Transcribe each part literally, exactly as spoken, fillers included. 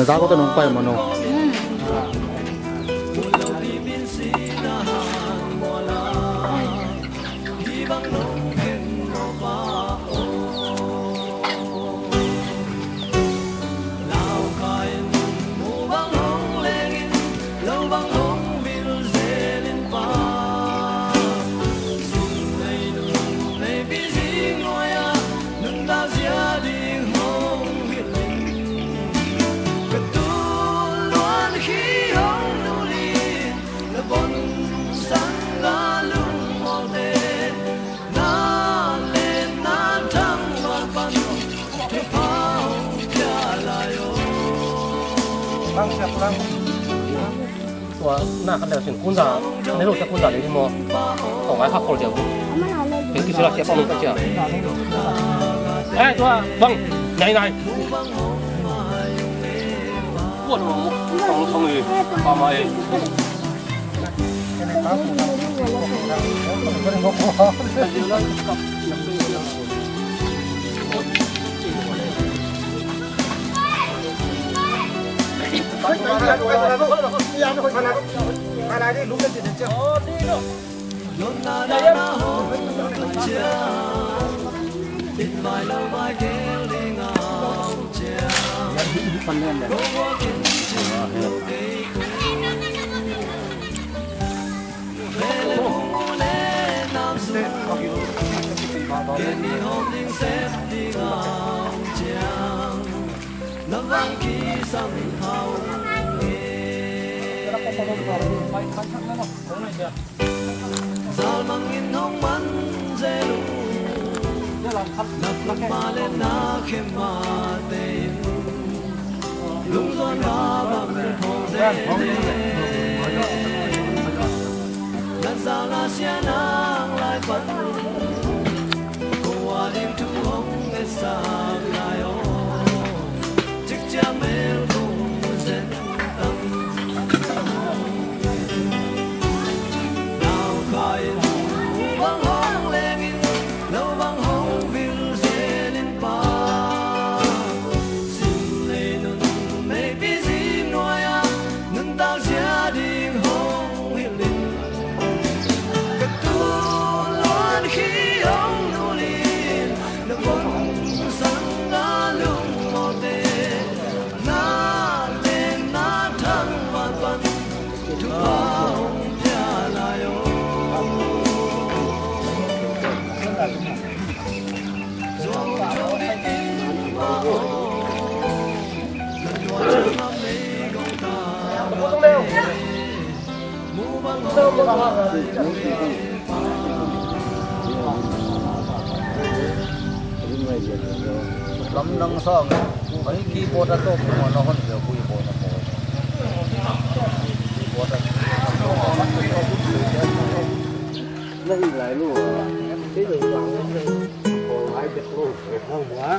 Na za ko ta nong pai mano. Tua na khat leh sin kunza, ne lo sia kunza le mo. Tong ai kha khol sia bu. Ke ki sila sia pa mo ka sia. Eh, tua bang, nai nai. Kuan mo, tong tong e, pa ma e. Lamdang sang, ai keyboard a tawp tungah na hon ve, keyboard a tawp. Keyboard a tawp. Na hi lai lo, kei lo lang, kei lo lai bek lo, kei lo mua.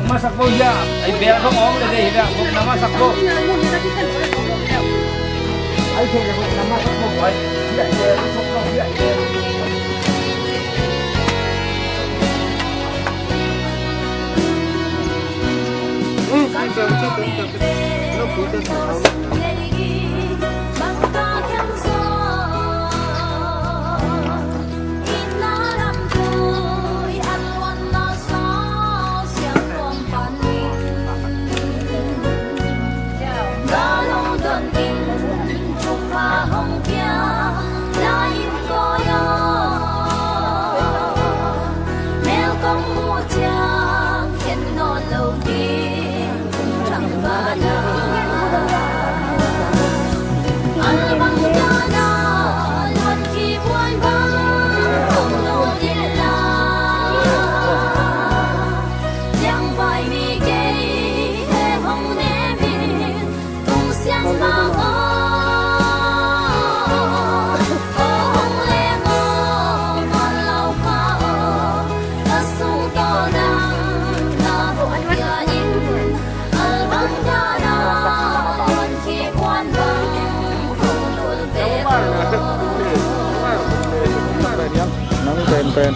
Masak bo ya. Ai, bel dong ong le dei, bel dong na masak bo. Ai, bel dong na masak bo. Ai, ya, ya, sok dong ya, ya. Nang penpen.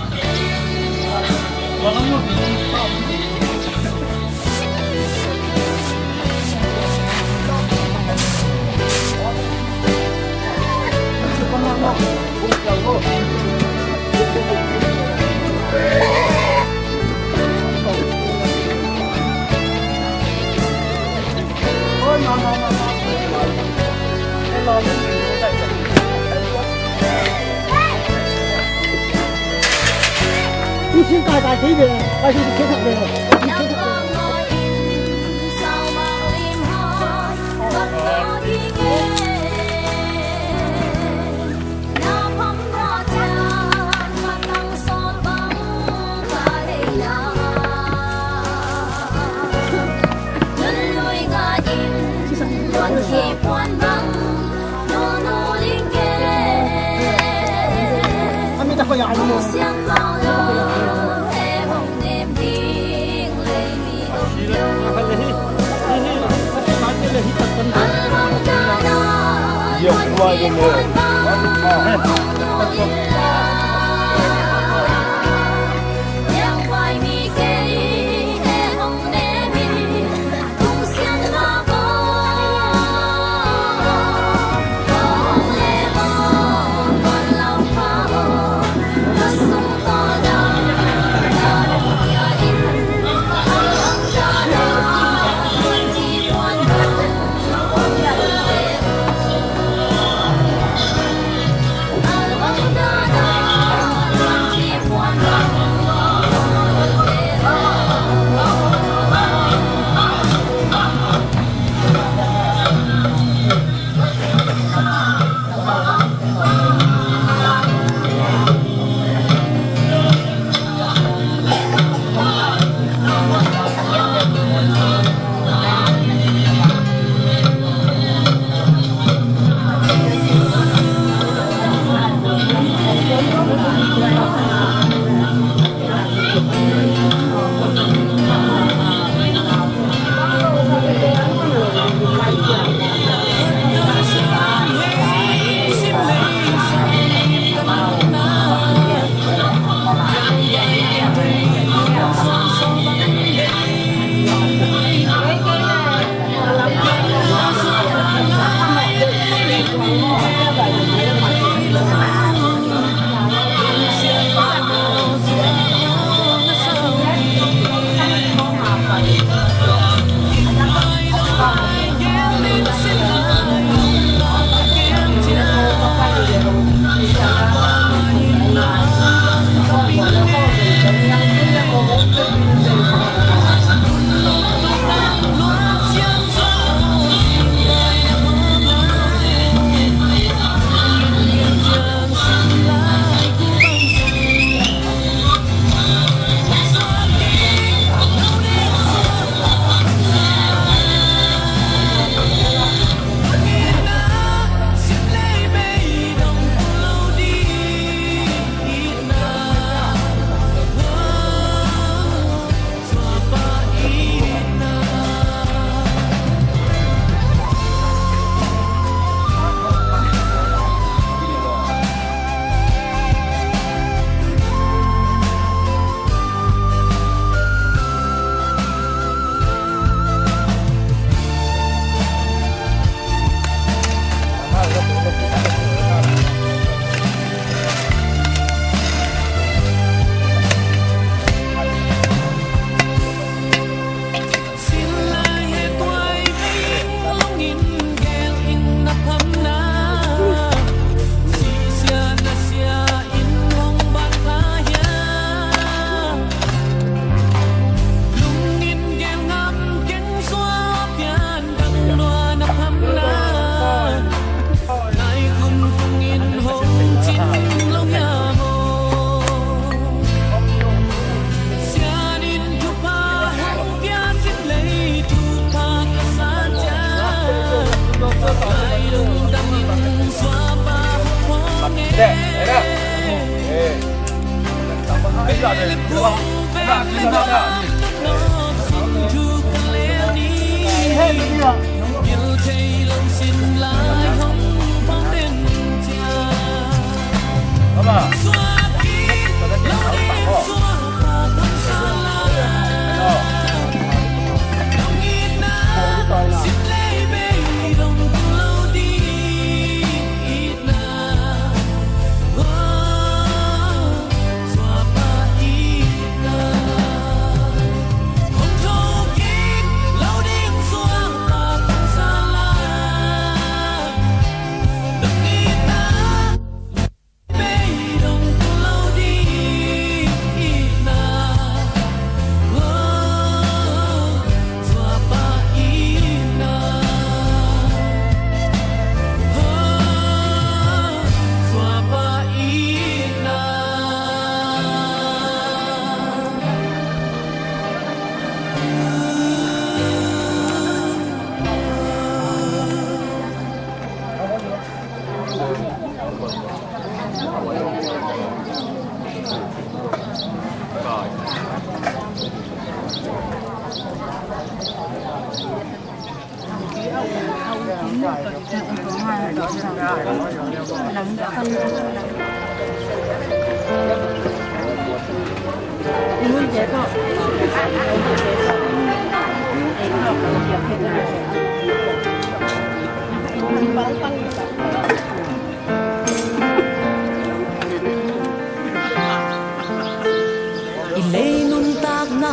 I lei nuntakna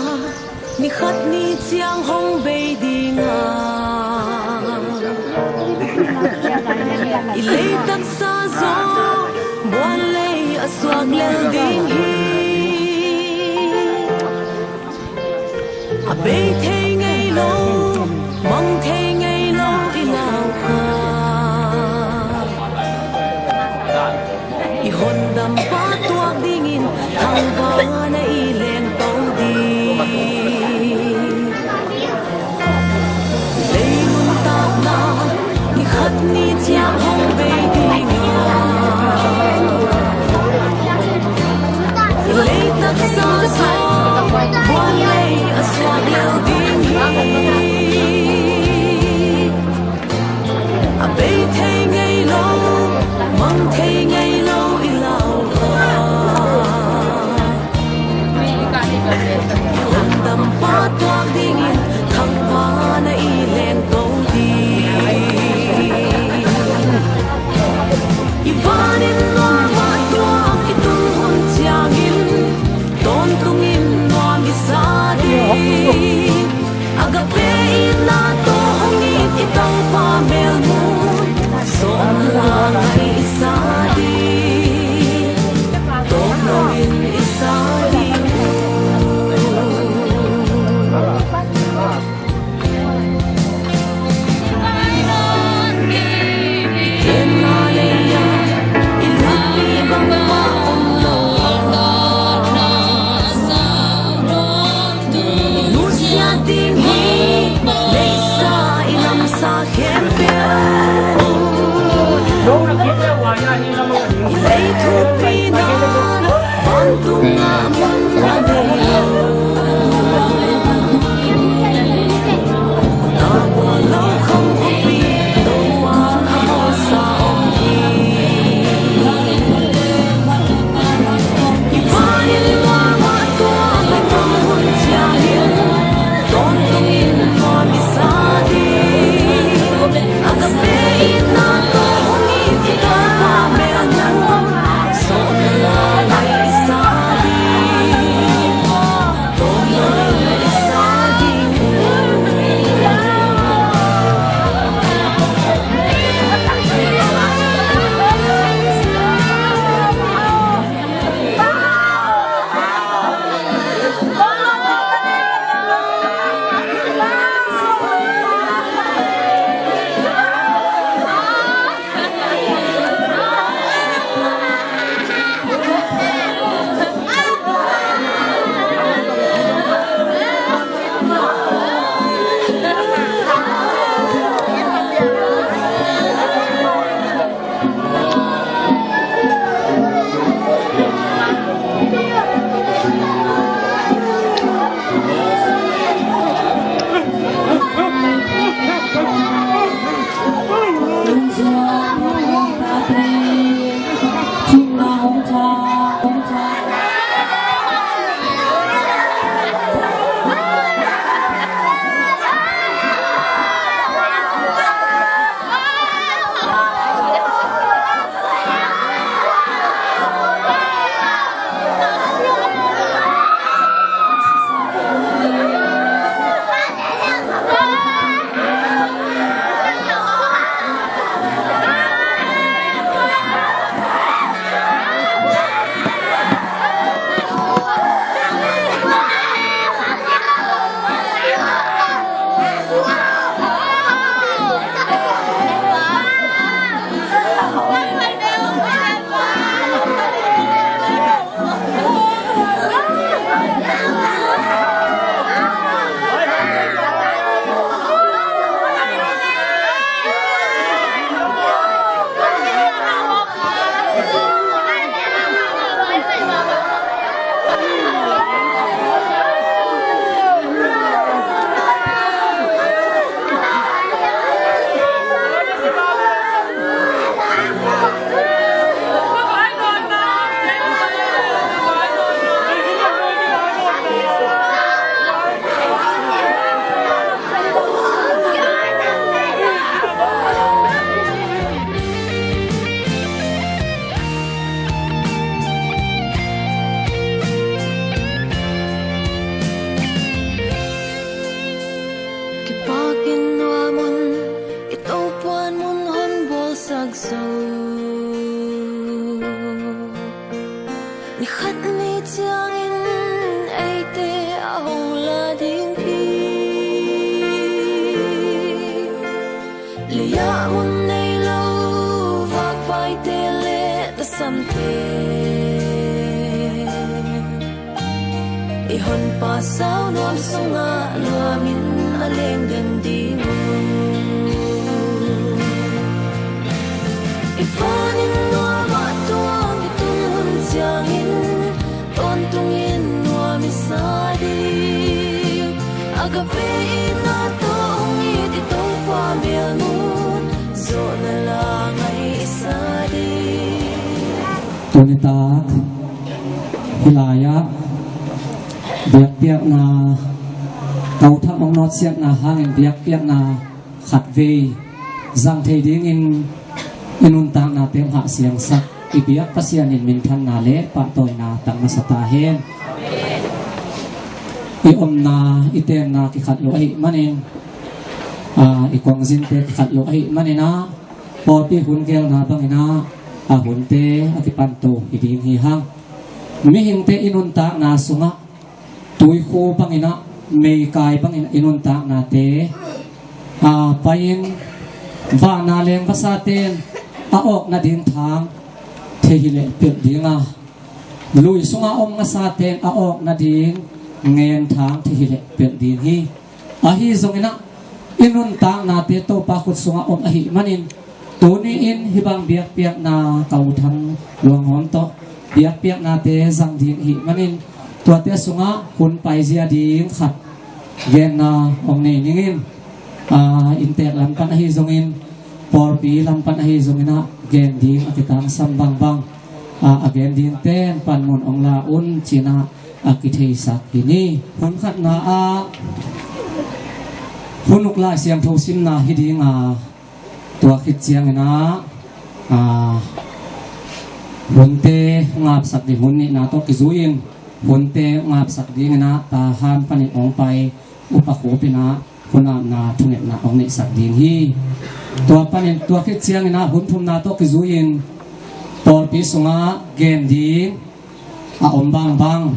ni khat ni ciang hong bei ding a, i lei taksa zong buan lei a suak lel ding hi. A bei thei ngei lo, mang thei ngei lo i lau kha. I hondampa tuak dingin thangvana i lengto ding. Lei nuntakna ni khat ni ciang hong bei ding a, i lei taksa zong buan lei a suak lel ding hi. A bei thei ngei lo, mang thei ngei lo i lau kha. I hondampa tuak dingin thangvana i lengto ding. I vanin nuam a tuak i tung hun ciangin tawntungin nuam i sa ding. Agape itna tawh hong it i Topa melmun sawm la ngai i sa ding. Tawp loin i sa ding. I tenna lei-ah i lutpi bangmah om lo. I nusiat ding hi, leisa i lamsa khempeuh. I lei thupi nan vantungah mun a nei lo. Khuta bual lo kham khuapi Topa a bawlsa om hi. I vanin nuam a tuak i tung hun ciangin tawntungin nuam i sa ding. Agape itna tawh hong it i Topa melmun sawm la ngai i sa ding. I honpa sau nuam sungah nuamin a lengden ding uh. I fanin nuamah tuang i tun hun ciangin tawntungin nuam i sa ding. Agape i na tawh hong it i Topa melmun zawhna la ngai i sa ding. Tuni tak hih lai-ah biakpiakna, Tothang hong nawtsiatna hangin biakpiakna khatvei zang thei dingin i nuntaknate hong hahsiangsak i biak Pasian in minthanna le pahtawina tang masa ta hen. I omna i tenna kikhat lo ahih manin, aa, i kuangzinte kikhat lo ahih manin ah, pawlpi hun gelna bangin ah, a hunte a kipanto hi ding hi hang. Mihingte i nuntakna sungah tuikhu bangin ah, meikai bangin i nuntaknate, aa, pai-in, vana leng vasaten a awk nading thang thei hileh pelh ding a, lui sunga om ngasaten a awk nading ngen thang thei hileh pelh ding hi. Ahi zongin ah, i nuntaknate Topa khut sungah om ahih manin, tuni-in hih bang biakpiakna, Tothang luanghawm tawh biakpiaknate zang ding ahih manin, tuate sungah hun paizia ding khat genna hong nei ning in, aa, inntek lam pan ahi zongin, pawlpi lam pan ahi zongin ah, gen ding a kitangsam bangbang, aa, a gen dingten panmun hong la un ci-in ah a kitheisak hi ni. Hun khatna ah hun uk Lai Siangtho simna hi ding a, tua khit ciangin ah, aa, hunte ngapsak ding, hun nihna tawh kizui-in hunte ngapsak dingin ah, Tahan panin hong pai Upa Khup in ah hun apna thungetna hong neihsak ding hi. Tua panin, tua khit ciangin ah hun thumna tawh kizui-in pawlpi sungah gen ding a om bangbang,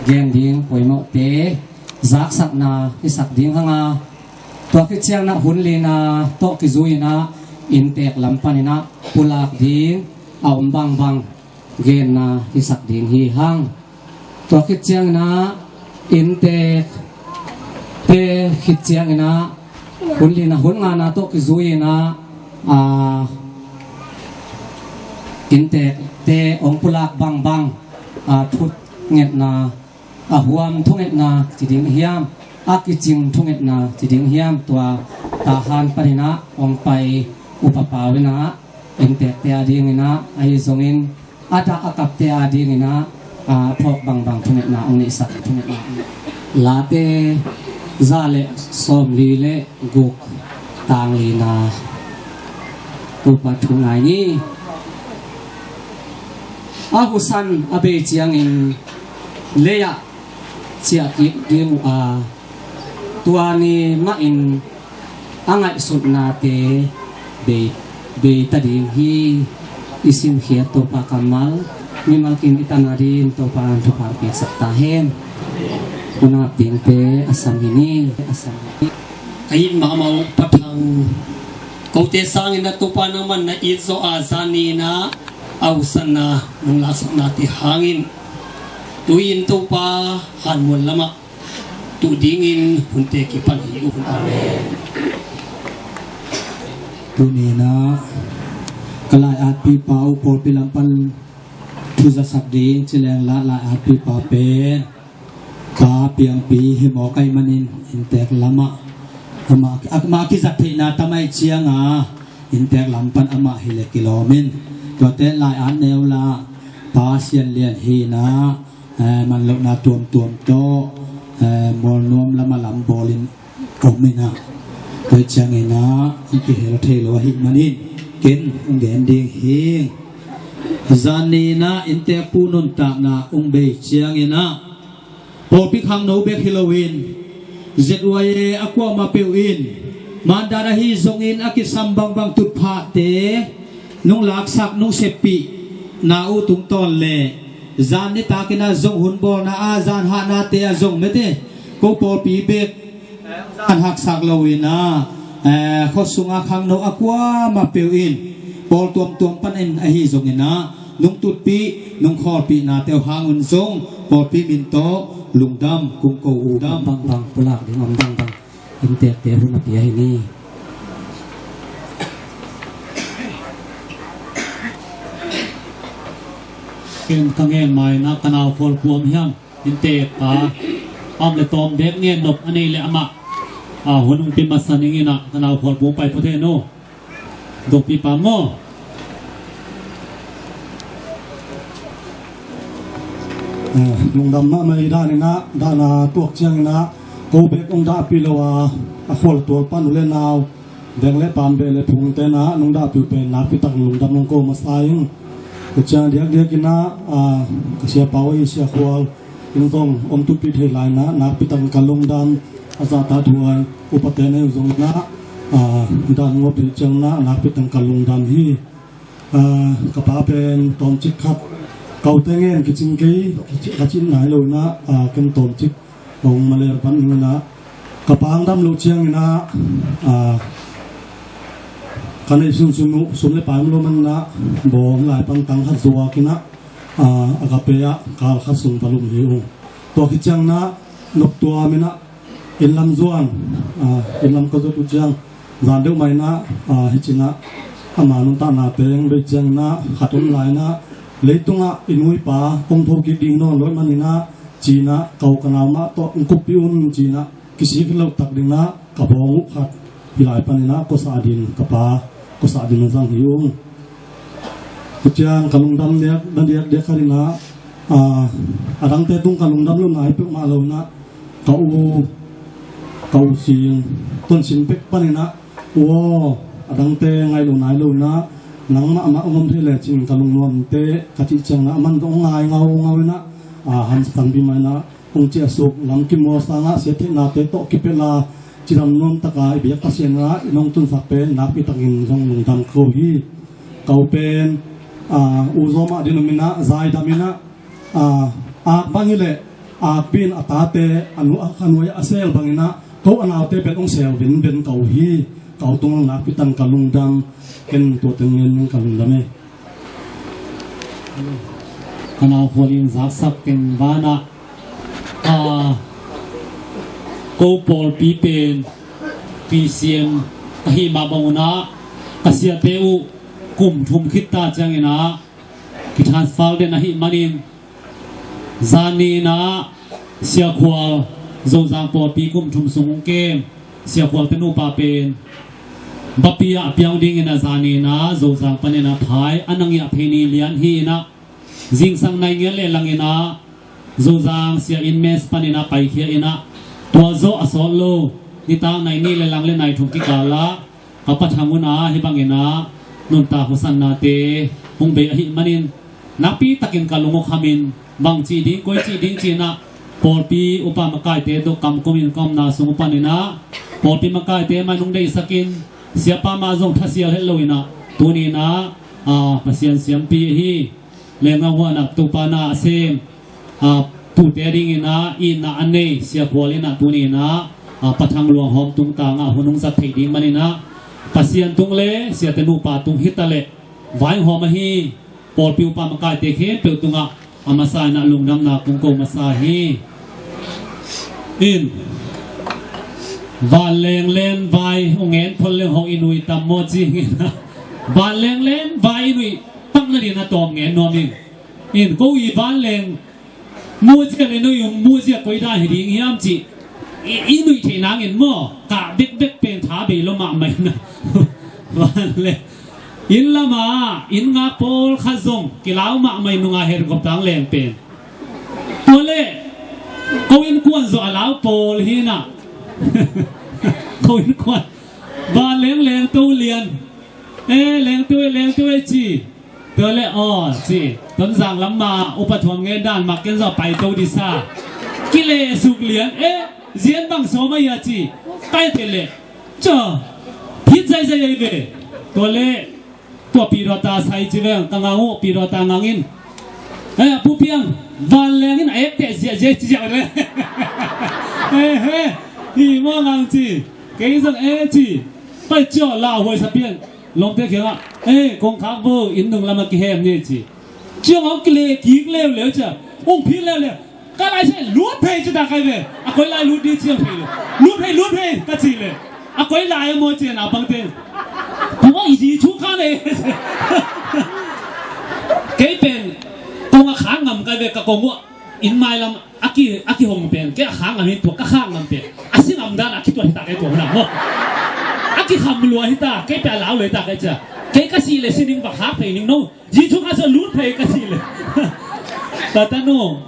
gen ding poimawhte zaksakna hisak ding hang a, tua khit ciangin ah hun lina tawh kizui-in ah inntek lam panin ah pulak ding a om bangbang genna hisak ding hi hang. Tua khit ciangin ah inntekte khit ciangin ah hun lina, hun ngana tawh kizui-in ah, aa, inntekte hong pulak bangbang, aa, thungetna, a huam thungetna ci ding hiam, a kicing thungetna ci ding hiam, tua Tahan panin ah hong pai Upa Pau in ah inntekte a dingin ah, ahi zongin a dah a kapte a dingin ah, aa, phawk bangbang thungetna hong neihsak, thungetna hong neih. Late za le sawmli le guk, tang lina. Topa thu ngai ni. A husan a bei ciangin lei-ah ciahkik ding uh a, tua ni mahin a ngaihsutnate bei, bei ta ding hi. I simkhiat Topa kammal mimal kim i tan a dingin Topa in thupha piaksak ta hen. Hun ap dingte a sam hi ni, a sam hi ni. A it mahmah uh Pa Thang, kote sangin ah Topa nangman na it zawh a, zan ni-in ah a husanna nong laksaknate hangin, tu-in Topa hanmual lamah tu dingin hunte kipan hi uh. Amen. Tuni-in ah ka lai-atpipa uh, pawlpi lam pan thu zasak ding ci leng lah, lai-atpipa pen Pa Piangpi hi mawk ahih manin inntek lamah amah, amah kizat theihna tam ahih ciang a, inntek lam pan amah hi leh kilawm in. Tuate lai-at neu lah, Pa Sian Lian hi-in ah, eh, manlohna tuamtuam tawh, eh, Mualnuam lamah lam bawlin om in ah, tua ciangin ah hong kihel thei lo ahih manin ken hong gen ding hi. Zan ni-in ah inntekpu nuntakna hong bei ciangin ah, pawlpi khangno bek hi loin, Z Y A a kuamah peuh in, mandat ahi zongin a kisam bangbang tutphahte nong laksak, nong seppihna uh tungtawn le zan nitakin ah zong hun bawlna ah, zan hahnate ah zong mete, ko pawlpi bek zan haksak loin ah, eh, khuasung a khangno a kuamah peuh in, pawl tuamtuam panin ahi zongin ah, nung tutpih, nung khawlpih nate uh hang un zong pawlpi min tawh lungdam kong ko uh. Dam bangbang pulak ding om bangbang inntekte hun a pia hi ni. Ken ka ngen mai na ka nau khual kuam hiam? Inntek pa, a om le tawm bek ngen nop a nei le amah, a, hun hong pia masa ning in ah, ka nau khual kuam pai phot hen aw. Dongpi pa maw? Eh, lungdam mahmah hi. Dan in ah, dan a tuak ciang in ah, ko bek hong dahpih lo a, a khual tual pan u le nau beng le pam beh le phungte na nong dahpih uh pen nakpi takin lungdam nong ko masa ing. Tua ciang diakdiak in ah, ah, ka siapa uh hi, Sia Khual in zong om tutpih thei lai in ah nakpi takin ka lungdam. A zahtakhuai upate nei uh zong in ah, ah, dan ngawp thei ciang in ah nakpi takin ka lungdam hi. Ah, ka pa pen tawmcik khat, ka ute ngen kicing kei, ka cih nai lo in ah, ah, ken tawmcik hong malel pan ning in ah, ka pa hong dam loh ciang in ah, ah, ka neih sum, sum, sum le pai om lo man in ah, bawng lai pan tang khat zuak in ah, ah, a ka pe ah kal khat sung va lum hi ung. Tua khit ciang in ah, nop tuam in ah, inn lam zuan, ah, inn lam ka zuat uh ciang, zan deuh mah in ah, ah, hih ci in ah, ama nuntakna teng bei ciang in ah, khat om lai in ah, leitungah i nu i pa hong tho kik ding nawn lo ahih man in ah, ci in ah, ka u ka nau mah tawh hong kuppih un ci in ah, kisik hi loh tak ding in ah, ka bawng uh khat hih lai pan in ah, kosah din, ka pa kosah din a zang hi ung. Tua ciang ka lungdam diak, dan diakdiak khat in ah, ah, a dangte tung ka lungdam lohna hi peuhmah lo in ah, ka u, ka u Sing, Ton Sing bek pan in ah, u aw, a dangte ngaih lo nai lo in ah, nang mahmah hong om thei lecin ka lungnuam inteh, ka cih ciang in ah, aman zong hong ngai ngaungau in ah, ah, hamsa tangpi mah in ah, hong ciahsuk, lam kimawl sangah siathehnate tawh kipelh a, cidam nuam taka i biak Pasian in ah i nong tunsak pen nakpi takin zong lungdam ko hi. Ka u pen, ah, u Zawmah din om in ah, zaidam in ah, ah, ak bang hi leh, akpi in a tate, a nu, a, a nuai a sel bang in ah, ko a naute pen hong sel venven ka u hi. Ka u tung nakpi takin ka lungdam, ken tua teng ngen ning, ka lungdam hi. Ka nau khual in zaksak teng van ah, ah, ko pawlpi pen P C M ka hih mah bang un ah, ka siate uh kum thum khit ta ciang in ah, kitransfer den ahih manin, zan ni in ah Sia Khual, Zozang pawlpi kum thum sung hong kem, Sia Khual te nupa pen Bapi ah piang ding in ah, zan ni in ah Zozang pan in ah phai a na ngiah phei ni lian hi in ah, zingsang nai ngiat le lang in ah, Zozang sia in mess pan in ah paikhia in ah, tua zawh a sawt lo, nitak nai nih le lang le nai thum kikal ah, ka Pa Thang un ah hih bang in ah nuntak hosannate hong bei ahih manin, nakpi takin ka lung uh kham in, bang cih ding, koi cih ding ci in ah, pawlpi upa makaite tawh kamkum in ka omna sung uh pan in ah, pawlpi makaite mah in hong deihsak in, siapa mah zong thasial het lo in ah, tuni in ah, ah, Pasian siampi ahi, leenggahhuan ah Topa na a sem, ah, tute ding in ah itna a nei Sia Khual in ah tuni in ah, ah, Pa Thang luanghawm tungtang ah hun hong zat theih ding man in ah, Pasian tung le siate nupa tung hi ta leh, vaihawm ahi pawlpi upa makaite khempeuh tungah a masa in ah lungdamna kong ko masa hi. In, vanleng len vai hong ngen phot leng hong i nuih tam maw ci in ah, vanleng len vai i nuih pak nading a tawm ngen nuam ing. In, ko i vanleng muzia le noi um muzia koi dan hi ding hiam cih i, i nuih theih nangin maw, kah bekbek pen tha bei lo mahmah in ah. Vanleng inn lamah inn ngak pawl khat zong kilau mahmah in, nungah helicopter leng pen. Tua leh ko innkuan zawh a lau pawl hi in ah. Ko innkuan, vanleng lengto lian, eh, lengto e, lengto e ci. Tua leh aw ci, Tonzang lam mah upa thuam ngen dan mah ken zawh paito dih sa. Kilehsuk lian, eh, zian bang sawm ahi a ci. Kai teh leh, caw, phit zaizai ahi ve. Tua leh tua pidawta sai ci veng, ka ngang uh pidawta ngang in, eh, Pu Piang, vanleng in a ek teh ziahziah ci ziah ve. Eh, eh, hi maw ngang ci. Kei zong eh ci. Pai ciaw lauhuai sa pian. Lawmte kiangah, eh, kong khak bo, inn nung lamah kihem ni ci. Ciang hong kile kik leuleu cia, hong phit leuleu. Ka lai se lut phei ci ta kai ve. A koi lai lut di ciang phei lo. Lut phei, lut phei ka ci le. A koi lai a maw cian a bang teng. Kong a i ji chu kha ne. Kei pen kong a khang ngam kai ve ka kong uh. In mailam a ki, a kihong pen kei a khang ngam in tua ka khang ngam pen a si ngam dan a kituat hi ta kei tua na maw. A kikham lua hi ta kei pe a lau lua hi ta kei cia. Kei ka si le si ning va khak phei ning no. Jesuh kha sua lut phei ka si le. Tata no.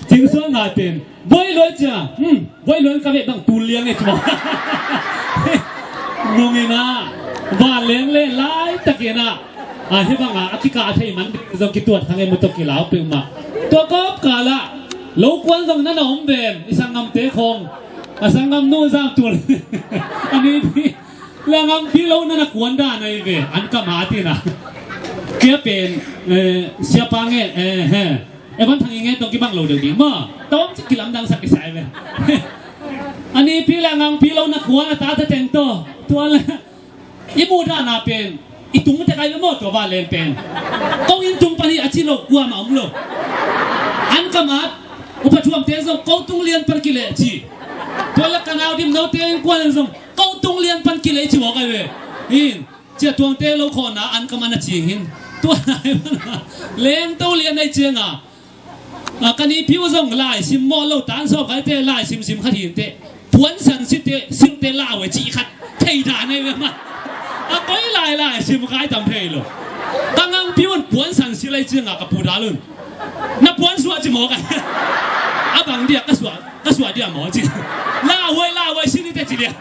Cing sua ngai pen. Boi loi cia. Hmm. Boi loi ka ve bang tul liang e tua. Nung ina. Van leng le lai tak ina. A hi bang a, a kika thei man zong kituat thang e mu to kilau pe ma. Tua kop kala. Lo kuan zong na na om vem. I sanggam te khong. A sanggam nu zang tul. Ani pi. La ngampi lo na na kuan dan ai ve, an ka ma tina. Kia pen, eh, siapa nge, eh, he. E ban thang i nge tong kibang lo deuh ding maw. Tom ci kilamdang sak kisai ve. Ani pi la ngampi lo na kuan a ta ta teng to. Tua la, i mu dan a pen. I tung te kai ve maw tua va leng pen. Ko in tung pan hi a ci lo kua ma om lo. An ka ma, upa thuam te zong ko tung lian pan kile ci. Tua la ka nau dim no te in kuan zong. Ko tung lian pan kilei ci mawk ai ve. Hin, cia tuangte lo khawhna an ka man a cing hin. Tua lai man a, leng to lian ai ciang a. A, ka ni piu zong lai sim mawh lo tan sawp kai te lai sim sim khat hin te. Puan san si te, sim te lau ai ci khat. Thei dan ai ve ma. A koi lai lai sim kai tam thei lo. Ka ngang piu an puan san si lai ciang a ka pu dal un. Na puan suah ci mawk ai. A bang dia ka suah. Ka suah dia maw ci. Lauhuai, lauhuai, sin i te ci dia.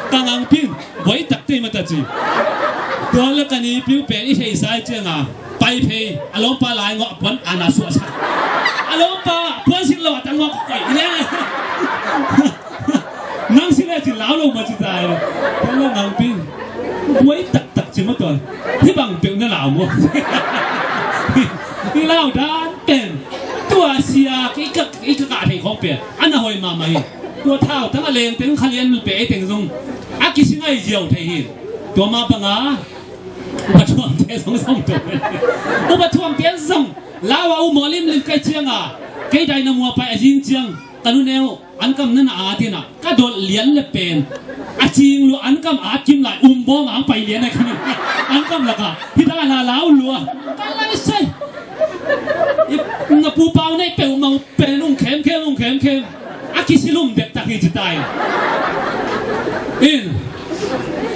Ka ngang pin, boi tak tei mata ci. Tua le ka ni piu pen i thei sai ciang a. Pai phei, a lawmpa lai ngawh a puan a na suah sa. A lawmpa, puan sin lo a tang ngawh koi. I le. Nang sin le ci lau lo ma ci tai. Tua le ngang pin. Boi tak tak ci ma tua. Hi bang peuh na lau maw. I lau dan pen. Tua sia, i ka, i ka ka thei khong pe. Ana hoi mama hi. Tua thau, tang a leng teng kha lian pe ei teng zong. A kisi ngai ziau thei hi. Tua ma banga. Upa thuam te zong zong to. Upa thuam te zong. Lau a u mo lim lim kai ciang a. Kei dai na mua pai a zing ciang. Ka nu neu. An kam na na a tina. Ka dol lian le pen. A cing lu an kam a kim lai um bong ang pai lian a kim. An kam laka. Hi ta na lau lua. Ka lai sai. I, na pu pau nei peuh mau pen ung khem khem, ung khem khem. A kisilum dek tak hi ci tai. In.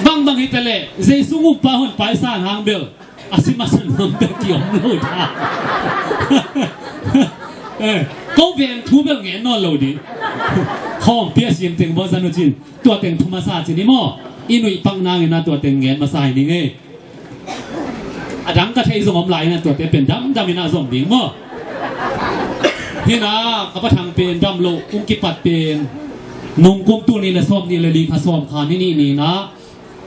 Bang bang hi ta le. Jesu ngum pa hon pai san hang bel. A si masa nuam bek ki om lo ta. Eh, ko veng thu bel ngen nawn lo di. Hawm pia sim teng baw zan u cin. Tua teng thu masa cin i maw. I nuih pak nang ina tua teng ngen masa hi ning e. A dang ka thei zong om lai ina tua te pen dam dam ina zong ding maw. Hina ka pa thang pen dam lo kung kipat pen. Nung kum tu ni le sawm ni le li kha sawm kha ni ni ni na.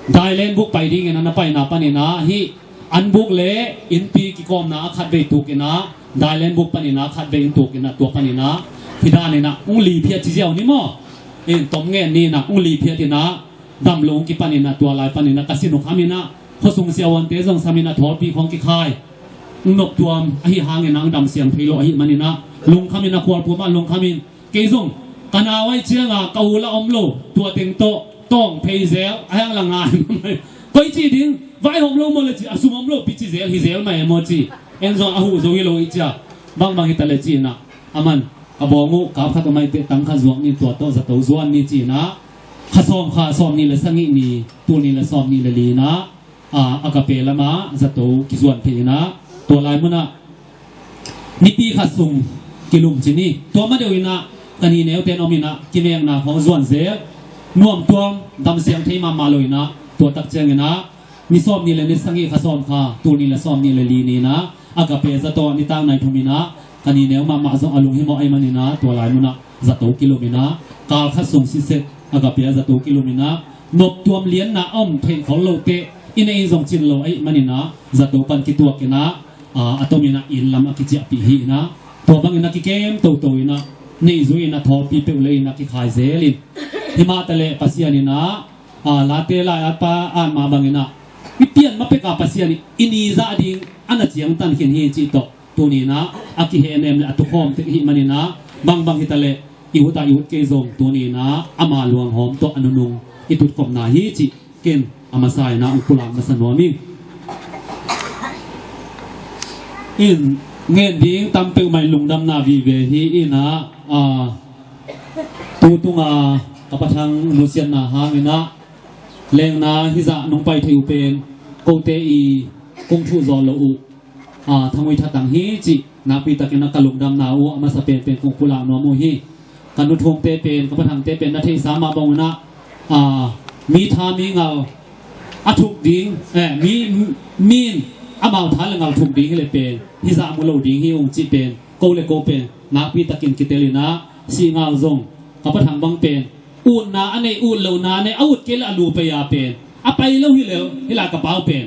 Dailen buk pai ding ina na pai na pan ina hi. An buk le innpi kikawmna a khatvei tukinah, dailen buk paninah khatvei in tukinah, tua paninah hi daninah ung li phiat ci ziau ni maw? In tom ngen ninah ung li phiat inah damlo ung kipaninah, tua lai paninah ka sin uh khaminah khuasung siahuante zong saminah thawlpi khawng kikhai. Ung noptuam ahi hanginah ung damsiang thei lo ahi maninah lungkhaminah khualpumah lungkhamin Kei zong ka nau ahi cianga ka u la om lo, tua teng tawh tawng phei zel a hiang la ngai. Koi ci ding, vaihawm lo maw le ci, a sum om lo pi ci zel hi zel mai maw ci. En zong a huh zo hi lo i cia. Bangbang hi ta le ci inah a man ka bawng uh kap khat a maite tang khat zuak ni, tua tawh zato zuan ni ci inah kha sawm kha sawm ni le sangih ni, tul ni le sawm ni le li inah a, Agape lama zato kizuan phei inah tua lai munah nipi khat sung kilum ci ni. Tua ma deuh inah ka ni neute in om inah kimekna khawng zuan zel nuamtuam damsiang thei mahmah lo inah tua tak ciang inah ni sawm ni le ni sangih kha sawm kha tul ni le sawm ni le li ni inah Agape zato nitak nai thum inah ka ni neu mahmah zong a lunghimawh ahi man inah tua lai munah zato kilum inah kal khat sung siset Agape a zato kilum inah noptuam lianna a om theih khol lote i neih in zong cin lo ahi man inah zato pan kituak inah a, a tom inah inn lam a kiciahpih hi inah tua bang inah kikem toto inah neih zui inah thawlpi peuh le inah kikhai zel in hi mah ta le Pasian inah a, late lai at pa at mah bang inah I pian ma peka Pasian i ni zah ding a na ciangtan khin hi cih tawh tuni-in ah a kihehnem le a tukhawm tek i hih manin ah bangbang hitaleh i ut a i ut kei zong tuni-in ah ama luanghawm tawh a nunung i tutkhopna hi cih ken a masa-in ah ong pulak masa nuam ing. In ngen ding tam peuhmah in lungdamna vive hi in ah, a, tu tunga ka Pa Thang nusiatna hangin ah lengna hizah nong pai thei uh pen kote i kong thuh zawh loh uh, a, Thang Ui That Tang hi cih nakpi takin ah ka lungdamna uh a masa penpen kong pulak nuam uh hi. Ka nu Thungte pen, ka Pa Thangte pen na theihsa mah bangin ah, a, mi tha mi ngal a thuk ding, eh, mi, mi in amau tha le ngal thuk ding hi le pen hizah mu lo ding hi ung cih pen ko le ko pen nakpi takin kitel in ah, sih ngal zong ka Pa Thang bang pen utna a nei, ut lohna a nei, a ut kei le a lu pei a pen a pai lo hi lel, hi lai ka Pa uh pen.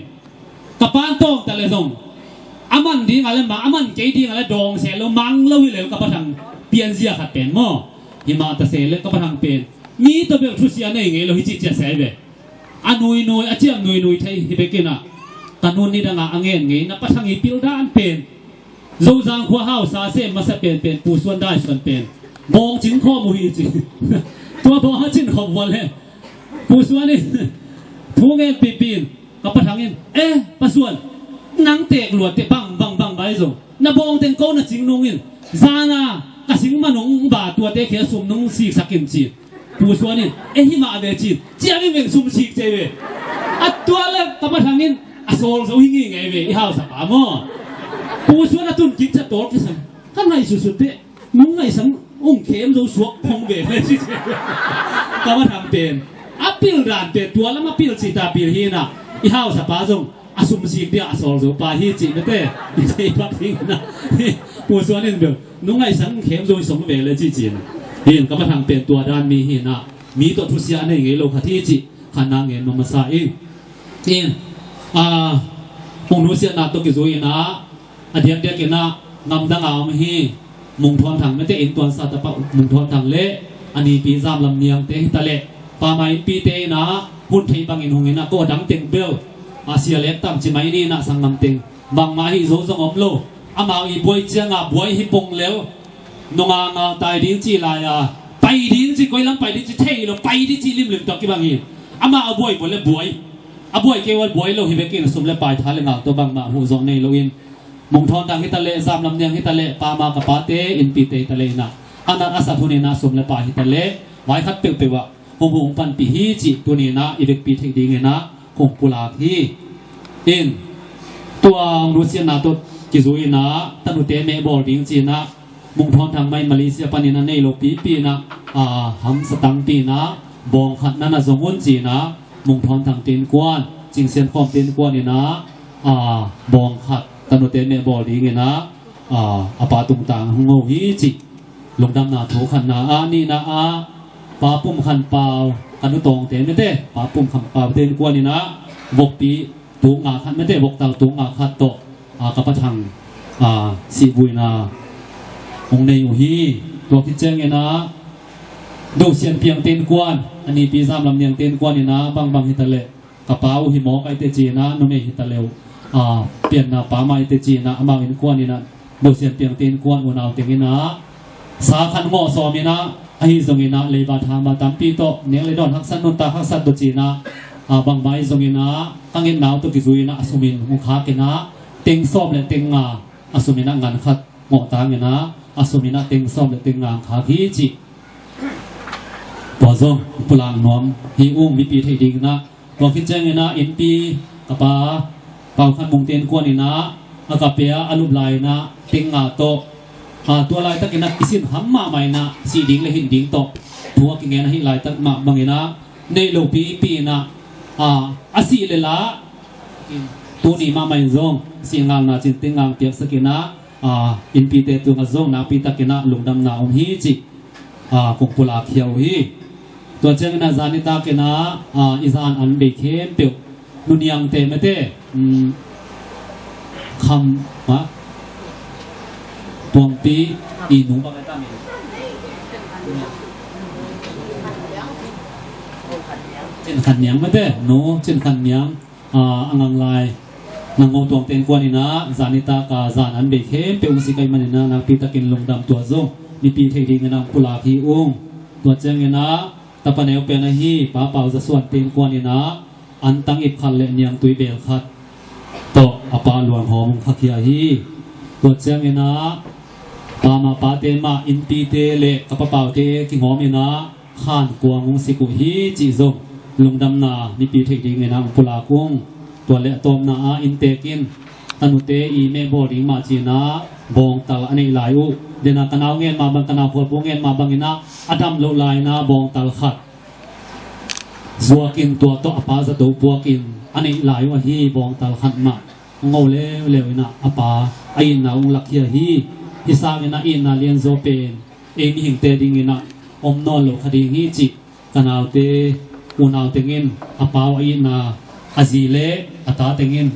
Ka Pa in tawng ta le zong a man ding a le mang, a man kei ding a le dawng se lo, mang lo hi lel ka Pa Thang pianzia khat pen maw. Hi mah ta se le ka Pa Thang pen mi tawh bel thusia nei ngei lo hi cih ciah se ve. A nuinui, a ciam nuinui thei hi bekin ah ka nu in nidang a a ngen ngei na, Pa Thang i pil dan pen Zozang khua hausa sem masa penpen Pu Suan Dai Suan pen bawng cin khawm uh hi ci. Tua bawng a cin khawm uh le Pu Suan in thu ngen pipi in, ka Pa Thang in, "Eh, Pa Suan, nang teek luat teh bang, bang, bang bai zong na bawng teng ko na cing nung in, zana ka sing ma nung ba tuate khia sum nung siksak in," ci. Pu Suan in, "Eh, hi mah ve," ci. Ciang in veng sum sik ci ve. A tua le ka Pa Thang in a sawl zo hi ngei ngei ve, i hausa pa maw. Pu Suan a tun kik ca tawl kisam. Ka ngaihsutsut teh nung ngaihsang ung khem zo suak phong ve le ci ci. Ka Pa Thang pen a pil dan pen tua lam a pil ci ta pil hi in ah i hausa pa zong a sumsik dia a sawl zo pa hi cih mete i thei pak ding na. Pu Suan in bel nung ngaihsang khem zo i song ve le ci ci na. Hi in ka Pa Thang pen tua dan mi hi in ah mi tawh thusia nei ngei lo khat hi cih khatna ngen nuam masa ing. In, a, hong nusiatna tawh kizui in ah a diakdiak in ah ngamdang a om hi. Mung Thawn Thang mete in tuansa tapa Mung Thawn Thang le a nipi Zam Lam Niangte hitaleh pama innpite in ah hun theih bangin hong in ah ko a dang teng bel a sia lek tam ci mai ni in ah sanggam teng bangmah hi zo zong om lo. Amau i buai cianga buai hi pong lel nunga ngal tai ding ci lai a pai ding ci, koi lam pai ding ci thei lo, pai ding ci limlim tawh kibang hi. Amau a buai buai le buai, a buai kei buai lo hi bekin sum le pai tha le ngal tawh bangmah huh zong nei lo in Mung Thawn Thang hitaleh Zam Lam Niang hitaleh pama ka pate innpite hitaleh in ah a nat a sat hun in ah sum le pai hitaleh vai khat peuhpeuh ah hong huh hong panpih hi cih tuni in ah i vekpi theih ding in ah kong pulak hi. In tua hong nusiatna tawh kizui in ah tanute meh bawl ding ci in ah Mung Thawn Thang mah in Malaysia panin a nei lo pipi in ah, a, hamsa tangpi in ah bawng khat na na zong un ci in ah Mung Thawn Thangte innkuan, Cing Sian Khawmte innkuan in ah, a, bawng khat tanute meh bawl ding in ah, a, a pa tungtang hong ho hi cih lungdamna thu khatna. A nihna ah Pa Pum Khan Pau, ka nu Tawngte mete, Pa Pum Khan Paute innkuan in ah vokpi tung nga khat mete, voktal tung nga khat tawh, a, ka Pa Thang, a, sihvuina hong nei uh hi. Tua khit ciangin ah Do Sian Piangte innkuan, a nipi Zam Lam Niangte innkuan in ah bangbang hitaleh ka pa uh hi mawk ai teci in ah numei hitaleh uh, a, pianna pa mah ai teci in ah amau innkuan in ah Do Sian Piangte innkuan unau teng in ah sa khan ngawh sawm in ah, ahi zongin ah leiba thama tampi tawh nek le dawn haksat nuntak haksat tawh ci in ah, a, bangmah ahi zongin ah ka ngetna uh tawh kizui in ah a sum in hong khak in ah teng sawm le teng nga a sum in ah ngan khat ngawh tang in ah a sum in ah teng sawm le teng nga hong khak hi cih tua zong pulak nuam hi ung, mipi theih ding in ah. Tua khit ciangin ah innpi ka pa Pau Khan Mungte innkuan in ah a ka pia a lup lai in ah teng nga tawh, a, tua laitakin ah i sin ham mahmah in ah sih ding le hin ding tawh thu a kingen ahih laitak mah bangin ah neih lo pipi in ah, a, a sih le la tuni mahmah in zong sih ngalna cin teng nga piaksak in ah, a, innpite tungah zong nakpi takin ah lungdamna om hi cih, a, kong pulak khia uh hi. Tua ciangin ah zan i takin ah, a, i zan an bei khempeuh Nu Niangte mete, um, Kham, ha? Tuangpi i nu bang ai ta mi. Cin Khan Niang mete, Nu Cin Khan Niang. a ngang lai Nangmau tuangte innkuan inah zan nitak a zan an bei khempeuh hong sik ahih maninah nakpitakin lungdam. Tua zong mipi theih dinginah hong pulak hi ung. Tua cianginah tapa neu pen ahi Pa Pau Za Suante innkuan inah antang ip khat le niangtui bel khat tawh a pa luanghawm hong khakhia hi. Tua cianginah Pa mah pate mah innpite le ka Pa Paute kihawm inah khan kuang hong sik uh hi cih zong lungdamna mipi theih dinginah hong pulak ung. Tua le a tawpna ah inntek in tanute i meh bawl ding mah cinah bawngtal a neih lai uh. Denah ka nau ngen mah bang, ka nau khualpu ngen mah banginah a dam loh lai inah bawngtal khat zuakin tua tawh a pa zato puakin a neih lai uh ahi. Bawngtal khat mah hong ngo leuleu inah a pa a itna uh hong lakkhia hi. Hih sanginah itna lianzaw pen ei mihingte dinginah om nawn lo kha ding hi cih ka naute unau tengin a pa uh a itna, a zi le a ta tengin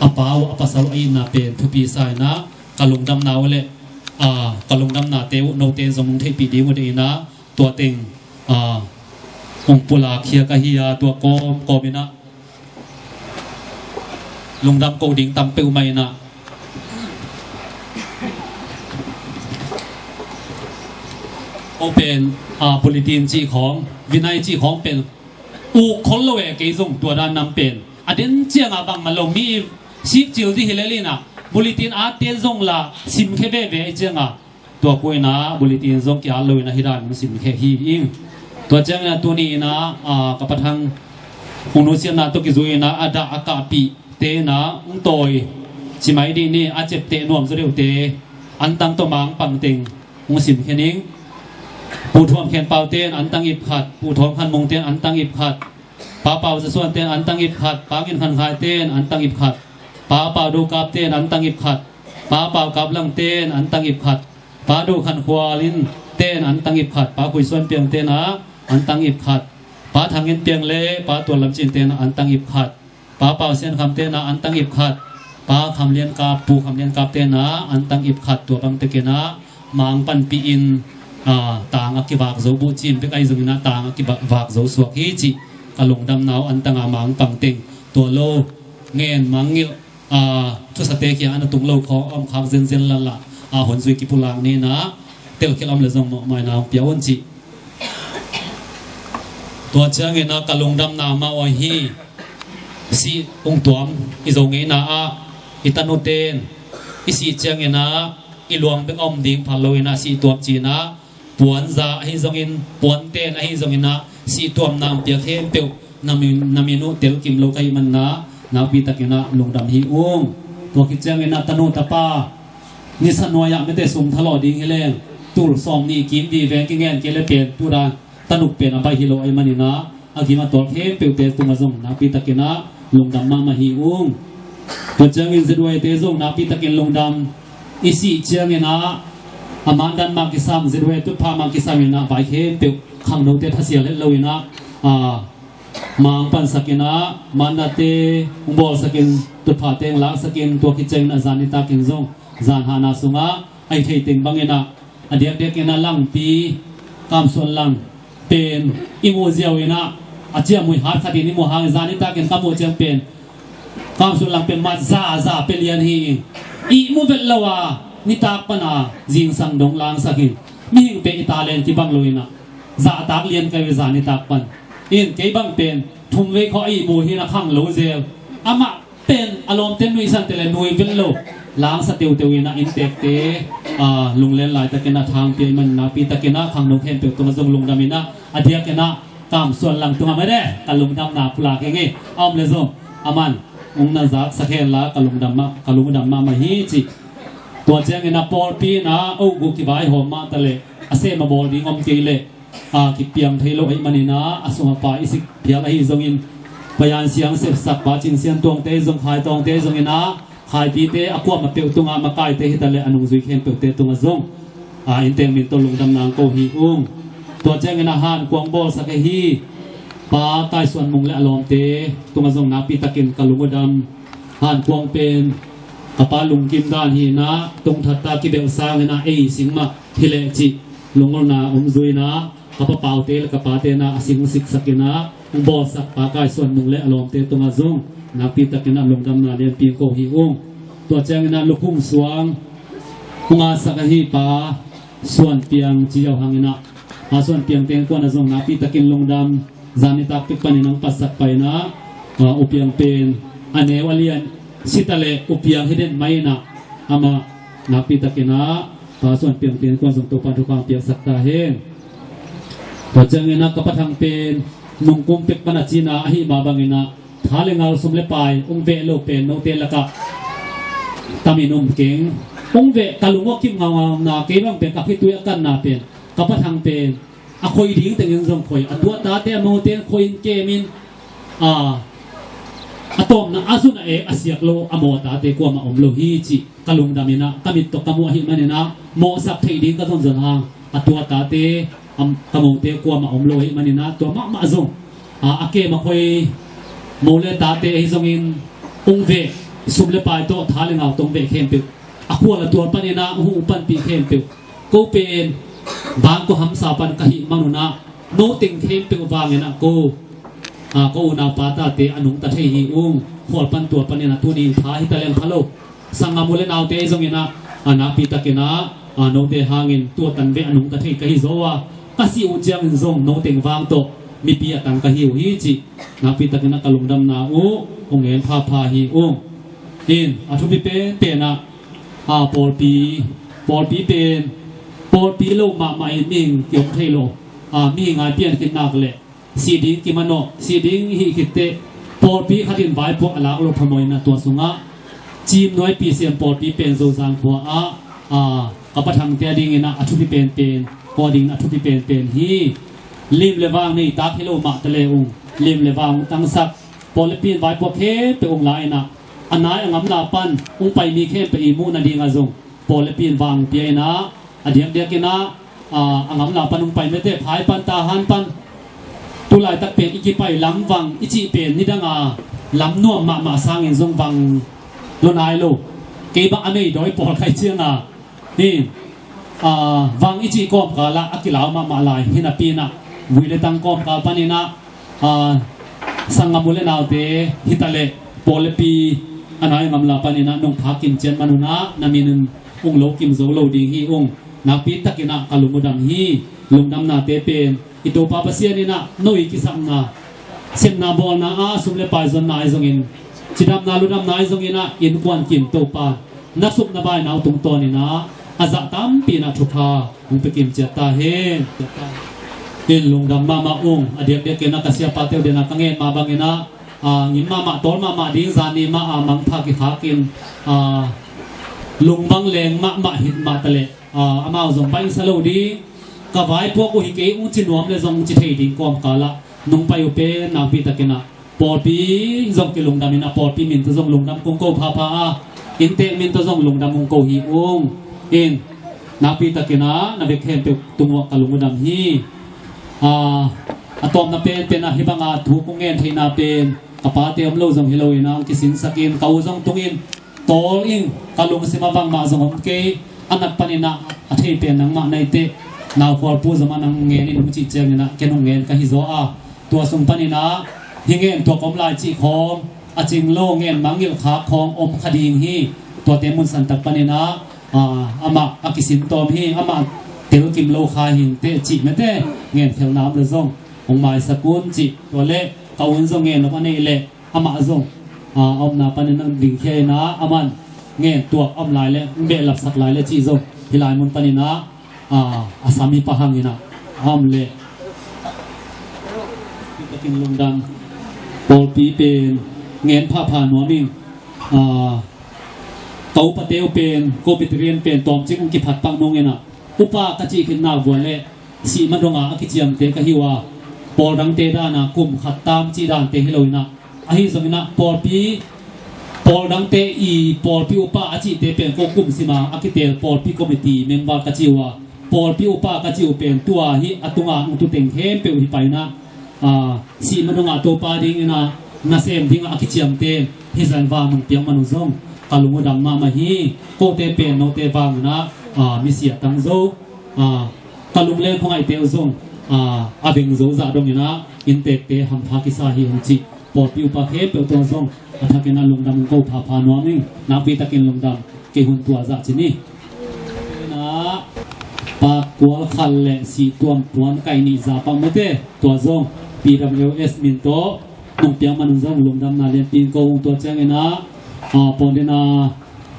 a pa uh a pasal uh a itna pen thupi sa inah ka lungdamna uh le, a, ka lungdamnate uh note zong hong theihpih ding uh dei inah tua teng, a, hong pulak khia ka hi a, tua kawmkawm inah lungdam ko ding tam peuhmah inah ko pen, a, bulletin cih khawng, vinai cih khawng pen uk khol lo e. Kei zong tua dan nam pen a den ciangah bangmah lo, mi sik cil dih hi lel inah bulletin at ten zong la simkhia veve ahi ciangah tua kuinah bulletin zong ki-at lo inah hih dan in simkhia hi ing. Tua cianginah tuni inah, a, ka pathang hong nusiatna tawh kizui inah a dah a kahpihte inah hong tawi ci mai dih ni. A cepteh nuam zaw deuhte antang tawh mangpang teng hong simkhia ning. Pu Thuam Khen Paute in antang ip khat, Pu Thawng Khan Mungte in antang ip khat, Pa Pau Za Suante in antang ip khat, Pa Ngin Khan Khaite in antang ip khat, Pa Pau Do Kapte in antang ip khat, Pa Pau Kap Langte in antang ip khat, Pa Do Khan Khual in te in antang ip khat, Pa Khui Suan Piangte in antang ip khat, Pa Thang In Piang le Pa Tual Lam Cinte in antang ip khat, Pa Pau Sian Khamte in antang ip khat, Pa Kham Lian Kap, Pu Kham Lian Kapte in antang ip khat. Tua bang tekinah mang panpih in, a, tang a kivak zo, buhcin bek ahi zonginah tang a kivak zo suak hi cih ka lungdamna uh antanga mangpang teng. Tua lo ngen mangngilh, a, thusate kiang a na tung lo khawng a om khak zenzen lala, a, hunzui kipulak ninah telkhial om le zong mawhmaina hong pia un cih. Tua cianginah ka lungdamna mah uh ahi. Sih hong tuam i Zo ngeina ah i tanute in i sih cianginah i luang bek a om ding phal loinah sih tuam cinah puanza ahi zongin, puanten ahi zonginah sih tuamna hong piak khempeuh na min, na min uh telkim lo ka hih maninah nakpitakinah lungdam hi ung. Tua khit cianginah tanu tapa nisa nuai-ah mete sum thalawh ding hi leng tul sawm nih kim vive kingen kei le pen tudan tanuk pen a baih hi lo ahi maninah a gim a tawl khempeuhte tungah zong nakpitakinah lungdam mahmah hi ung. Tua ciangin Z Y te zong nakpitakin lungdam. I sih cianginah a mandan mah kisam, Z Y tutphah mah kisaminah vai khempeuh khangnote thasial het loinah, a, mang pansakinah mandate hong bawlsakin, tutphahte hong laksakin, tua khit cianginah zan nitakin zong zan hahna sungah a i thei teng banginah a diakdiakinah Langpi, Kamsuan Lang pen i muh ziau inah a ciamui hat khatin i muh hangin zan nitakin ka muh ciang pen Kamsuan Lang pen mat za za pia lian hi. I muh vet lo a nitak pana zingsang dong langsak hi. Mihing pen i talent kibang loinah zahtak lian ka hi ve zan nitak pan. In kei bang pen thum vei khawh a ihmu hi na khang lo zel. Amah pen a lawmte nuihsante le nui vet lo langsa teuteu inah inntekte, a, lunglen laitakinah thangpia i man nakpitakinah khangno khempeuh tungah zong lungdaminah a diakinah Kamsuan Lang tungah mede ka lungdamna pulak hi ngei. A om le zong a man hong na zaksak henla ka lungdam mah, ka lungdam mahmah hi cih. Tua cianginah pawlpi inah a uk uh kivaihawm mahta le a sem a bawl ding om kei leh a, kipiang thei lo ahi maninah a sum a pai i sik phial ahi zongin, Payan Siang sepsak Pa Cin Sian Tuangte zong, Khai Tawngte zonginah Khaipite a kuamah peuh tungah makaite hitaleh a nungzui khempeuhte tungah zong, a, inntek min tawh lungdamna hong ko hi ung. Tua cianginah hankuang bawlsak ahi Pa Kai Suan Mung le a lawmte tungah zong nakpitakin ka lungdam. Hankuang pen ka pa lungkim dan hinah tungthatta kibelh sanginah ei sing mah hileh cih lungulna om zuinah ka pa Paute le ka pate inah a sing siksakinah hong bawlsak Pa Kai Suan Mung le a lawmte tungah zong Nakpi takin ah lungdamna lianpi ko hi ung. Tua ciangin ah lukhum suang hong a sak ahi Pa Suan Piang ci ziau hangin ah, Pa Suan Piang teng kuan ah zong nakpi takin lungdam. Zan nitak pek panin hong patsak paina, ah, U Piang pen a neu a lian sita le U Piang hi den mai inah, amah nakpi takin ah Pa Suan Piang teng kuan zong Topa thupha piaksak ta hen. Tua ciangin ah ka pathang pen nungkum pek pan a cina ahi mah bangin ah tha le ngau sum le pai hong veh lo pen note lakah tamin um keng. Hong veh ka lung a kim ngaungauna kei bang pen ka khitui a kanna pen ka pathang pen a khoi ding tengin zong khoi, a tua tate a mawte in khoi in kemin, a, a tawpna a zun a ek a siak lo a maw tate kuamah om lo hi cih ka lungdam inah ka mit tawh ka muh ahi maninah mawhsak theih ding ka zonzon hang a tua tate a, ka mawte kuamah om lo ahi maninah tua mahmah zong, a, a kem a khoi maw le tate ahi zongin hong veh sum le pai tawh tha le ngau tawh hong veh khempeuh, a khual a tual paninah hong panpih khempeuh, ko pen bangkua hamsa pan ka hih manunah no teng khempeuh vanginah ko, a, ko unau pa tate a nungta thei hi ung. Khual pan tual paninah tuni in pha hi taleng pha lo. Sanggam u le naute ahi zonginah, a, nakpi takinah, a, note hangin tua tan beh a nungta thei ka hi zaw a, ka sih uh ciangin zong no teng vang tawh mipi a tang ka hi uh hi cih nakpi takinah ka lungdamna uh hong ngen phapha hi ung. In a thupi penpenah, a, pawlpi, pawlpi pen pawlpi lo mahmah in mihing kiom thei lo, a, mihing a pian khit nak le sih ding kimanawh, sih ding hih khitteh pawlpi khat in vaipuak a lak lo phamawh inah tua sungah Cim Nuai Pi Siam pawlpi pen Zozang khua ah, a, ka pathangte a dinginah a thupi penpen, kua dingin a thupi penpen hi. Lim le vang nei tak hi lo mah ta le ung, lim le vang tangsak, pawl le pi in vaipuak khempeuh ung la inah a nai a ngamla pan ung pai mi khempeuh i muh nadingah zong pawl le pi in vang pia inah a diakdiak inah, a, a ngamla pan ung pai mete phai pan tahan pan. Tulaitak pen i kipai lam vang i cih pen nidanga lam nuam mahmah sangin zong vang lo nai lo. Kei bang a mei dawi pawl khai cianga hi, a, vang i cih kawmkalah a kilau mahmah lai hi napi inah vui le tang kawmkal paninah, a, sanggam u le naute hi taleh pawl le pi a nai ngamla paninah nong phak kim ciat manunah na min un ung lo kim zo lo ding hi ung. Nakpi takinah ka lung uh dam hi. Lungdamnate pen i Topa Pasian inah no i kisakna, sepna bawlna a sum le pai zonna ahi zongin, cidamna ludamna ahi zonginah innkuan kim Topa na supna bainau tungtawninah a zah tampi inah thupha hong pia kim ciat ta hen. In lungdam mahmah ung. A diakdiak inah ka siapate uh denah ka ngen mah banginah, a, ngim mahmah tawl mahmah ding, zani mah a mangpha kikhakin, a, lungvang leng mahmah hit mah taleh, a, amau zong baihsa lo ding. Ka vaipuak uh hi kei ung ci nuam le zong ci thei ding kawmkalah nong pai uh pen nakpi takinah pawlpi zong kilungdam inah pawlpi min tawh zong lungdam kong ko phapha a, inntek min tawh zong lungdam kong ko hi ung. In nakpi takinah na vek khempeuh tungah ka lung uh dam hi. A, a tawpna penpenah hih banga thu kong ngen theihna pen ka pate om lo zong hi lo inah hong kisinsakin ka u zong tungin tawl ing. Ka lungsim a bangmah zong om kei. A nat paninah a thei pen nangmah na hi teh, naukhualpu zong a nang ngen in hong cih cianginah ken hong ngen ka hi zaw a, tua sung paninah hih ngen tuak om lai cih khawng, a cing lo ngen mangngilh khak khawng om kha ding hi. Tuate munsantak paninah, a, amah a kisin tawm hi, amah telkim lo kha hi inteh cih mete, ngen khelna om le zong hong maisak un cih. Tua le ka un zong ngen om a neih leh amah zong, a, a omna panin a dingkhia inah aman ngen tuak a om lai le, behlapsak lai le cih zong hih lai mun paninah, a, a sam hi pah hanginah a om le. Takin lungdam. Pawlpi pen ngen phapha nuam ing. A, ka upate uh pen, ka upate rian pen tawmcik hong kiphat pah nung inah upa ka cih khit nak vuan le sih madonga a kiciamte ka hi uh a, pawl dangte dana kum khat tam cih dante hi lo inah, ahi zonginah pawlpi, pawl dangte i pawlpi upa a cihte pen ko kum sima a kitel pawlpi committee member ka ci uh a, pawlpi upa ka ci uh pen tua hih a tunga hong tuteng khempeuh hi painah, a, sih madonga Topa dinginah nasem dingah a kiciamte hih zan vang nong piak man uh zong ka lung uh dam mahmah hi. Kote pen note vanginah, a, misia tang zo, a, ka lungleng khuangaihte uh zong, a, a veng zo zah donginah inntekte hampha kisa hi hong cih pawlpi upa khempeuh tungah zong A thakin a lungdam ko phapha nuam ing, nakpi takin lungdam kei hun tua zah ci ni. Ina, pa kual khal le si tuam tuan kai nih za pang mete, tua zong P W S min tawh nong piang man un zong lungdamna lianpi ko ung. Tua ciangina, a, pawlina,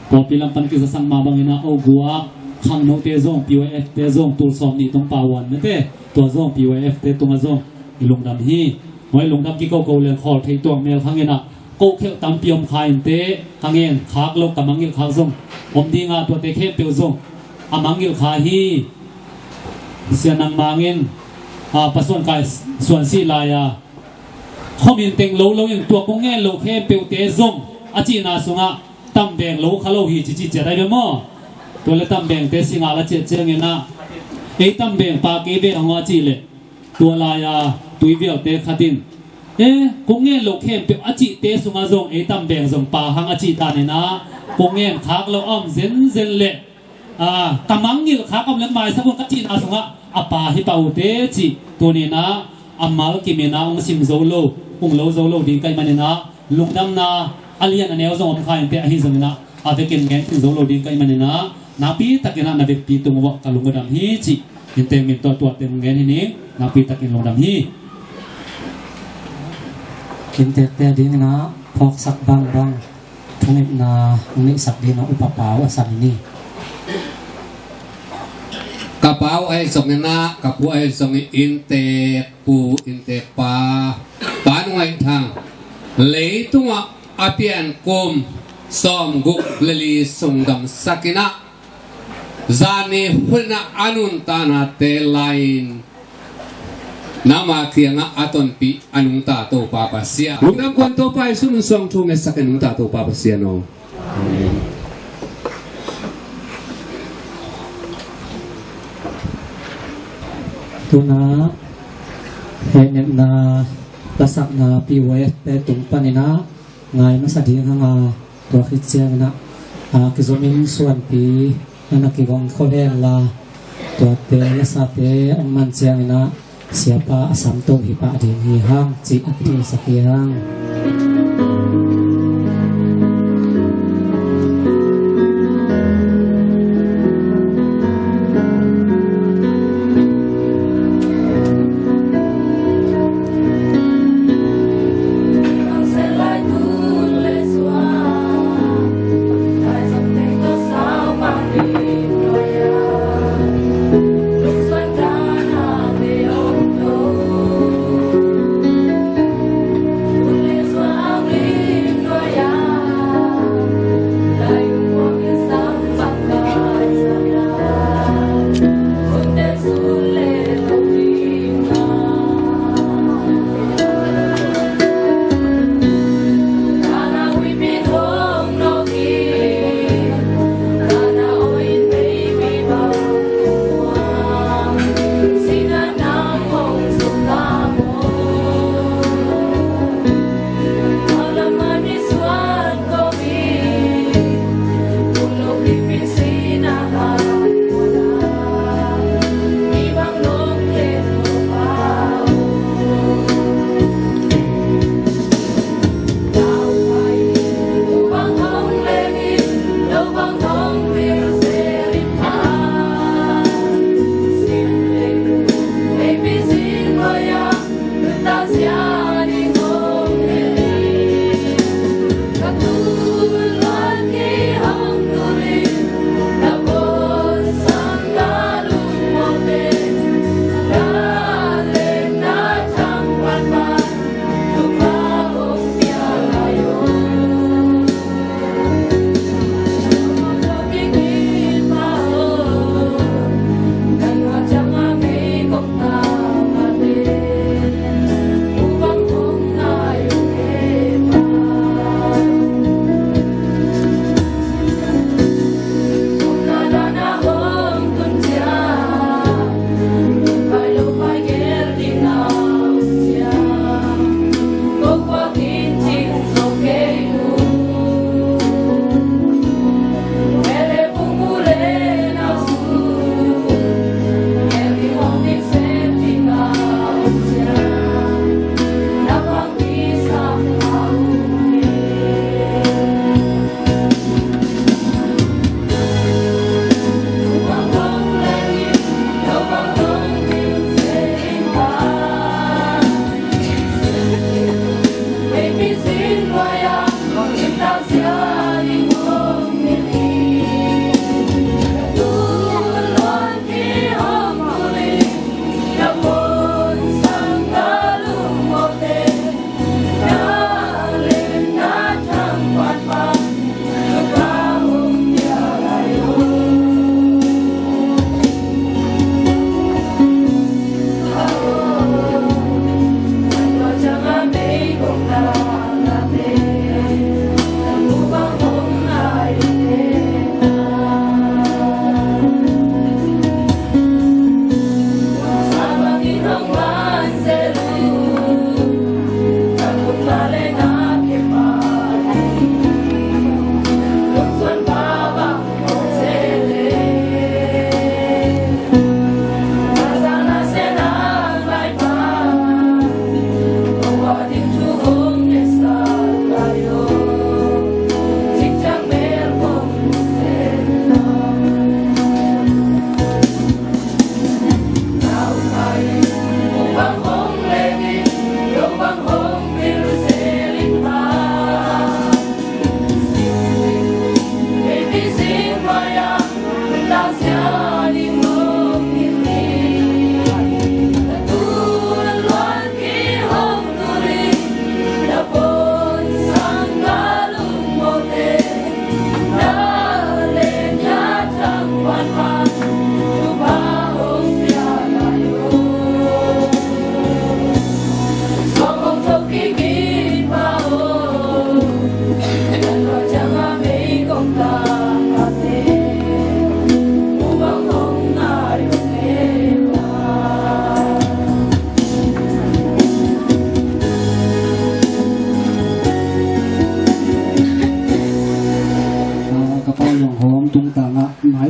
pawlpi lam pan kizasang mah bangina, o gua khangnote zong, P Y F te zong, tul sawm nih tong pawan mete, tua zong P Y F te tunga zong i lungdam hi. Hoi lungdam kiko ko leng khawl thei tuang mel khangina, ko kheuh tampi om kha inte, ka ngen khak lo, ka mangngilh khak zong om dinga, tuate khempeuh zong a mangngilh kha hi. Sia nang mangin, a, pasuan kai suan si lai a, khomin teng lo lo in tua kong ngen lo khempeuhte zong a cihna sungah tambeng lo kha lo hi ci ci ciat ai ve maw? Tua le tambengte singal a ciat ciangina, ei tambeng pa kei ve hang a cih leh, tua lai-a tui vialte khat in, e, kong ngen lo khempeuh a cihte sungah zong ei tambeng zong pa hang a cih tanina, kong ngen khak lo a om zenzen leh, a, ka mangngilh khak om leh maisak un ka cihna sungah a pa hi pah ute cih tunina a mal kimina hong sim zo lo, hong lo zo lo ding ka hih manina, lungdamna a lian a neu zong om kha inte, ahi zongina a vekin ngen khin zo lo ding ka hih manina, nakpi takina na vekpi tung uah ka lungdam hi cih inntek min tawh tuate hong ngen hi ning, nakpi takin lungdam hi. Inntekte dingina phawksak bangbang thungetna hong neihsak dingin upa pau a sam hi ni. Ka pau ahi zongina, ka pu ahi zongin inntek pu, inntek pa, Pa Nu Ngaih Thang, leitungah a pian kum sawmguk le li sung damsakina, zani hunah a nuntanate lai-in nangma kiangah a tonpih a nungta Topa Pasian, lungdam kuan Topa Jesu min suang thu ngetsak in nungta Topa Pasian aw. Tuna hehnepna lasakna P Y F te tung panina ngai masa ding hanga, tua khit ciangina, a, kizomin suanpi na na kigong kholeng la, tuate lasate a man ciangina siapa a samto hi pah ding hi hang cih a kitilsak hi hang.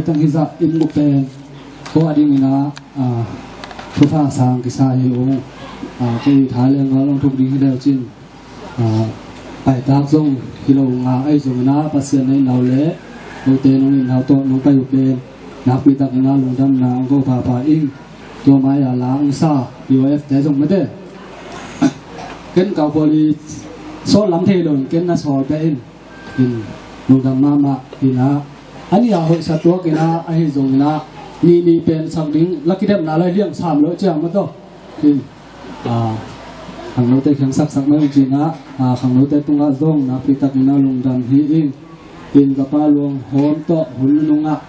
Sang hizah in mu pen ko a dingin ah, ah, thupha sang kisa hi ung. Ah, kei tha le ngal ong thuk ding hi leu cin, ah, paitak zong hi lo nga ahi zongin ah Pasian na in nau le note nong in nau tawh nong pai uh pen nakpi takin ah lungdamna ong ko phapha ing. Tua mai a la ong sa U F te zong mate, ken kau pawli sawl lam thei lo in ken na sawl pia in. In lungdam mahmah in ah, a nih a hoihsa tuak in ah, ahi zongin ah nih nih pen sak ding la kidemna lai liang sam lo ciang mataw. In, ah, khangnote kiang saksak mai un ci-in ah, ah, khangnote tungah zong nakpi takin ah lungdam hi ing. In ka pa Luang Hawm tawh hun nungah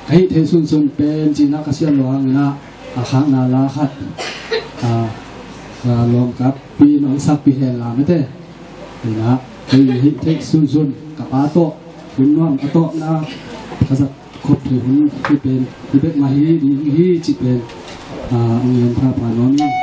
ka hih theih sunsun pen ci-in ah ka siam lo hangin ah, a khakna la khat, ah, ah, lawmkappi in ong sakpih hen la mate. Hi-in ah, hei, hih theih sunsun ka pa tawh hun nuam a tawpna ka zat khop thei hun hi pen hi bek mah hi ding hi cih pen, ah, ong gen phapha nuam ing.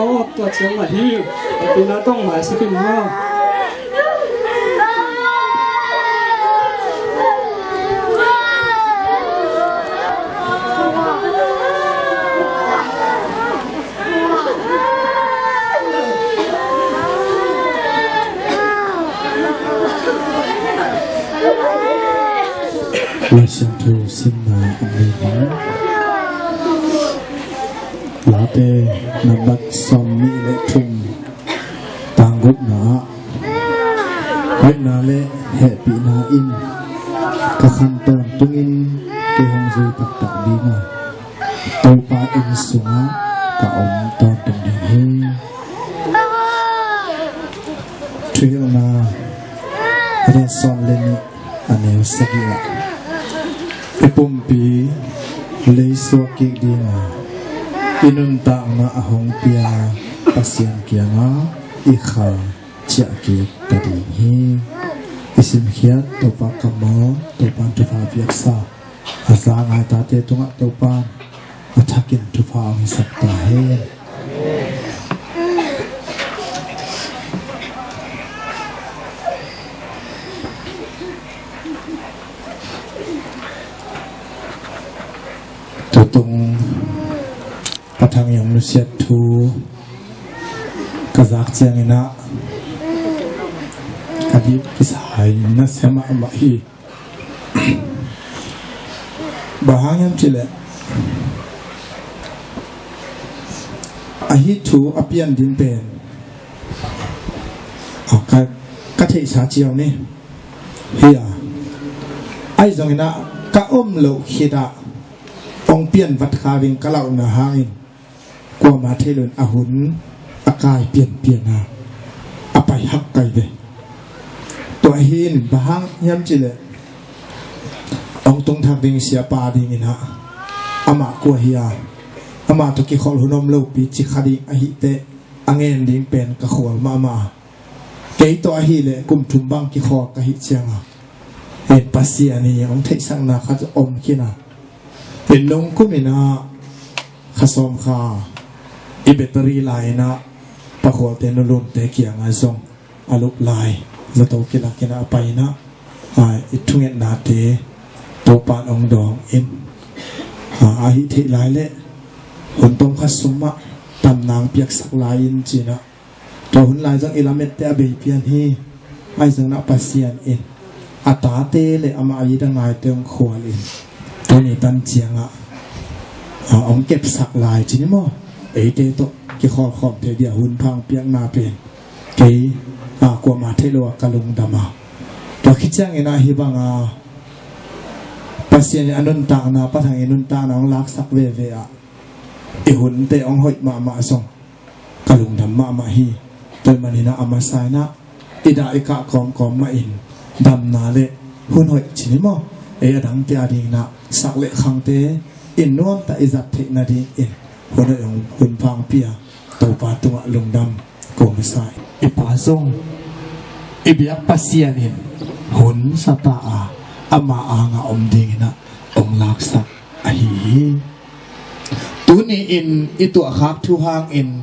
Aw, tua ciang mah hi. Hehpihna tawh maisak in maw. Lai Siangtho simna a nei ni. Late nambat sawmnih le thum, tang gukna ah, hoihna le hehpihna in ka khan tawntungin kei hong zui taktak ding a, Topa inn sungah ka om tawntung ding hi. Thuhilhna a lian sawm le nih, a neu sagih ah, i pumpi leisuak kik ding a, i nuntakna a hong pia Pasian kiangah i kha ciah kik ta ding hi. I simkhiat Topa kammal, Topa thupha piaksa a za ngai tate tungah Topa a thakin thupha hong hisak ta hen. Tutung Pa Thang i hong nusiat thu ka zak ciangin ah ka dip kisai nasia mahmah hi. Bang hang hiam cih leh, ahi thu a pian ding pen, a, ka, ka theihsa ciau ni. Hi a, ahi zongin ah ka om loh khit ah hong pian vat kha ding ka lauhna hangin kuama thei loin a hun a kai pianpian a, a pai hak kai ve. Tua hi in bang hang hiam cih leh, hong tung thak ding siapa dingin ah, amah kua hi a, amah tawh kikholh hun om lopi ci kha ding ahih teh, a ngen ding pen ka khual mahmah. Kei tawh ahih leh kum thum bang kikholh ka hih ciang a, in Pasian in hong theihsakna khat om khin a, in nung kum in ah kha sawm kha i battery la in ah, Pa Khualte Nu Lunte kiangah zong a lup lai, zato kilak in ah a pai in ah, a, i thungetnate Topa'n hong dawng in, a, ahih theih lai leh hun tom khat sung mah tamna hong piaksak lai in ci in ah, tua hun lai zong i lamette a bei pian hi. Ahi zongin ah Pasian in a tate le amah a it a ngaite hong khual in, tuni tan ciangah, a, hong kepsak lai ci ni maw? Eite tawh kikholh khawm thei ding a hun pha hong piakna pen kei, a, kuama thei lo a ka lungdam a. Tua khit ciangin ah hih bang a Pasian in a nuntakna, Pa Thang i nuntakna hong laksak veve ah, i hunte hong hoih mahmah zong ka lungdam mahmah hi. Tua ahih manin ah a masa in ah i dah i kah kawmkawm mah in damna le hun hoih ci ni maw, ei a dangte a dingin ah sak le khangte in nuamtak i zat theih nadingin hun hoih hong, hun pha hong pia Topa tungah lungdam ko masa. I pa zong i biak Pasian in hun sa ta a, ama angah om dingin ah hong laksak ahi hi. Tuni-in i tuahkhak thu hangin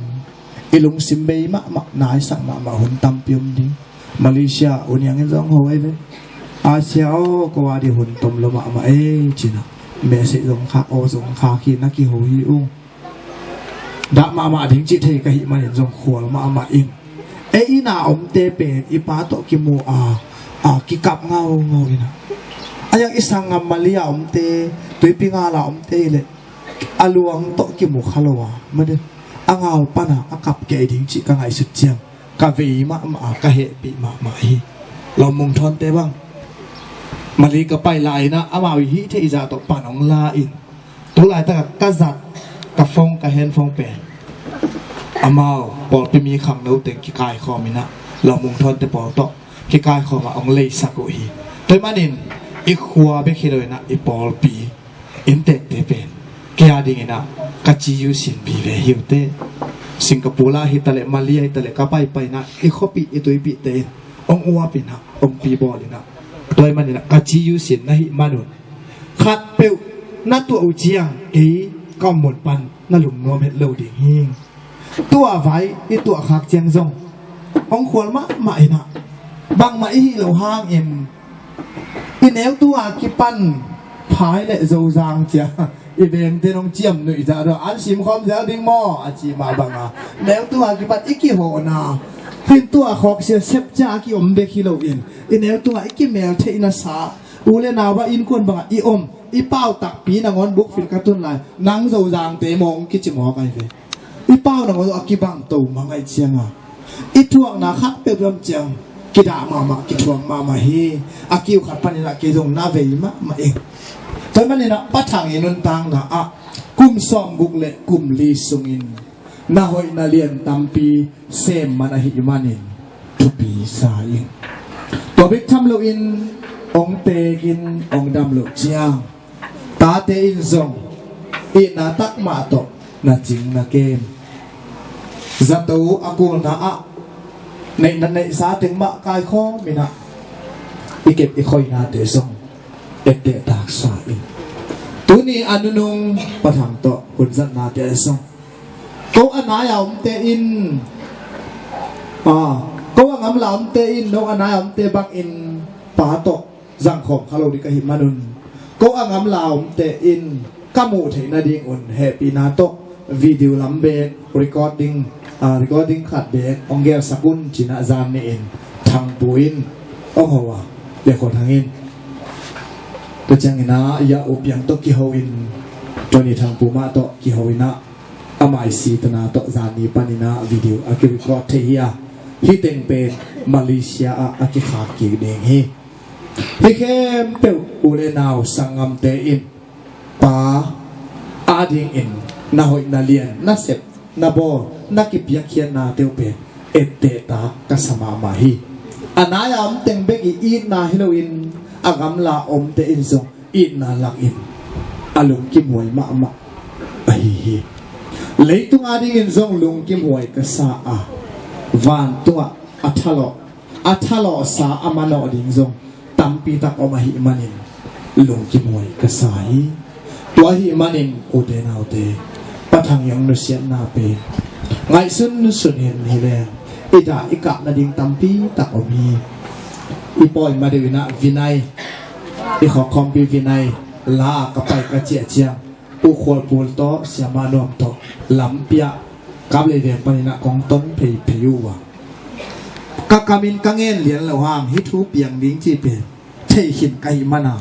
i lungsim bei mahmah, naisak mahmah hun tampi om ding. Malaysia U Niang in zong ho ahi ve. A sia aw, ko a ding hun tom lo mahmah ei, ci-in ah message zong khak, aw zong khak hi, na kiho hi ung. Dah mahmah ding cih thei ka hih manin zong khual mahmah ing. Ei inn a omte pen i pa tawh kimu a, a kikap ngaungau in ah, a yang i sanggam Mali a omte, Tuipi ngal a omte hi leh a luang tawh kimu kha lo a, mah den, a ngal pan a a kap kei ding cih ka ngaihsut ciang ka vei mahmah a, ka hehpih mahmah hi. Lawmung Thawnte bang Mali ka pai lai-in ah amau i hih theih zah tawh pan hong la in, tu laitak a ka zat ka phone, ka handphone pen amau pawlpi mi khangno teng kikaikhawm in ah, Lawmung Thawnte pawl tawh kikaikhawm ah hong leisak uh hi. Tua ahih manin i khua bek hi lo in ah, i pawlpi inntekte pen kei a dingin ah ka ci uh sin vive hi uh teh. Singapore ah hi ta leh, Mali ah hi ta leh, ka paipai in ah i khuapih i tuipihte in hong uap in ah, hong pi bawl in ah, tua ahih manin ah ka ci uh sin na hih man un, khatpeuh na tuah uh ciang kei ka om mun pan na lungnuam het lo ding hi. tua vai i tuahkhak ciang zong hong khual mahmah inah, bangmah i hih loh hangin i neutu a kipan phai le zozang cia i vengte nong ciam nuih zah dua an simkhawm zel ding maw a ci mah banga, neutu a kipat i kihawhna hin tua khawksia sepcia a kiom bek hi loin, i neutu a i kimel theihna sa u le nau a innkuan banga i om, i pau takpi nangawn bukfil ka tun lai, nang zozangte mawng kici mawk ai ve. I pau nangawn a kibang to mangaih cianga i thuakna khat peuh dam ciang kidah mahmah, kithuak mahmah hi. A kiu khat paninah kei zong na vei mahmah ing. Tua maninah Pa Thang i nuntakna ah kum sawmguk le kum li sungin na hoih na lian tampi sem man ahih manin thupi sa ing. Tua bek tham loin hong tekin hong dam loh ciang tate in zong itna takmah tawh na cing na kem. Zato a kulna ah neihna neihsa teng mah kaikhawm inah i kep i khoinate zong etteh taksa in. Tuni a nunung Pa Thang tawh hunzatnate ah zong ko a nai a omte in, a, ko a gamla omte in no a nai a omte bangin pa tawh zangkhawm kha lo ding ka hih manun, ko a gamla omte in ka muh theih nadingun hehpihna tawh video lam beek, recording, a, recording khat beek hong gelsak un cinah zan nihin Thangpu in hong ho a, Biakhual Thang in. Tua cianginah Yah U Piang tawh kiho in, Tony Thangpu mah tawh kiho inah ama i sitana tawh zan ni paninah video a kirecord thei hi a, hih teng pen Malaysia ah a kikhak kik ding hi. Hih khempeuh u le nau sanggamte in pa adingin na hoih na lian, na sep, na bawl, na kipiakkhiatnate uh pen etteh tak ka sa mahmah hi. A nai a om teng bek i itna hi loin a gamla omte in zong itna lakin a lungkimhuai mahmah ahi hi. Leitung adingin zong lungkimhuai ka sa a, vantungah a thalawh a thalawhsa a manawh ding zong tampi tak om ahih manin lungkimhuai ka sa hi. Tua ahih manin ute naute, Pa Thang i hong nusiatna pen ngaihsun sun hin hi leng i dah i kah nading tampi tak om hi. I pawi ma deuh inah Vinai, i khawkhawmpi Vinai la ka pai ka ciah ciang U Khual Pul tawh Siamah Nuam tawh lampi ah Kaplei veng paninah kong ton pheiphei uh a, ka kamin ka ngen lian lo hang hih thu piang ding ci pen thei khin ka hih mana,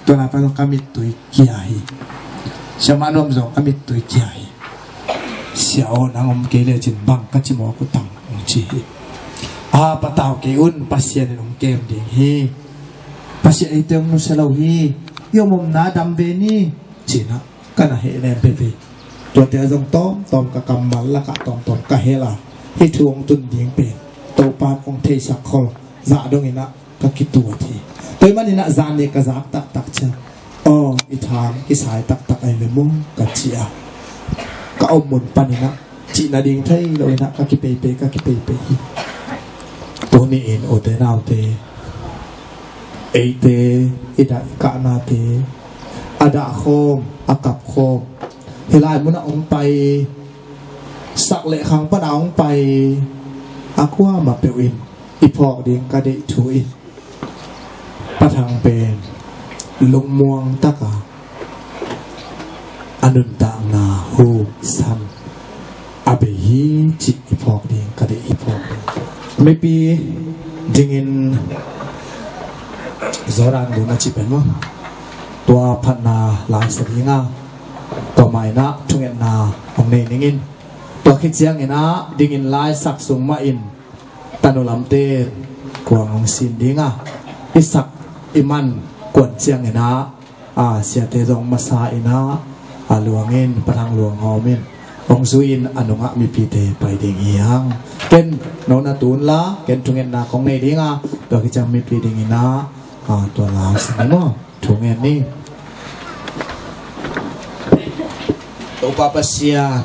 tua lai pan ka mittui kia hi. Siamah Nuam zong a mittui kia hi. Sia aw, nang om kei lecin bang ka ci mawk uh tang, hong ci hi. A, patau kei un, Pasian in hong kem ding hi. Pasian eite hong nusia lo hi. I om omna dam ve ni, cinah ka na heh lem peuhpeuh. Tuate a zong tawmtawm ka kammal lakah tawmtawm ka hel a, hih thu hong tun ding pen Topa hong theisak khol zah donginah ka kituat hi. Tua ahih maninah zan ni ka zak taktak ciang, aw, i thang kisai taktak ahi ve maw ka ci a, ka om mun paninah cih nading thei loinah ka kipeipei, ka kipeipei hi. Tuni in ute naute, eite i dah i kahnate a dah khawm, a kap khawm, hih lai munah hong pai, sak le khang pana hong pai a kuamah peuh in i phawk ding ka deih thu in Pa Thang pen lungmuang taka a nuntakna hu san a bei hi cih i phawk ding ka deih, i phawk ding. Mipi dingin Jordan gun a cih pen maw, tua phatna laisa dinga, tua mainah thungetna hong nei ningin, tua khit cianginah dingin laisak sung mahin tanu lamte kuang hong sin dinga, i sak i man kuan cianginah, a, siate zong masa inah, a, luangin, Pa Thang luang hawmin hong zui in a nungah mipite pai ding hi hang. Ken nona tun la, ken thungetna kong nei dinga, tua kiciang mipi dinginah, a, tua la sin maw, thungen ni. Topa Pasian,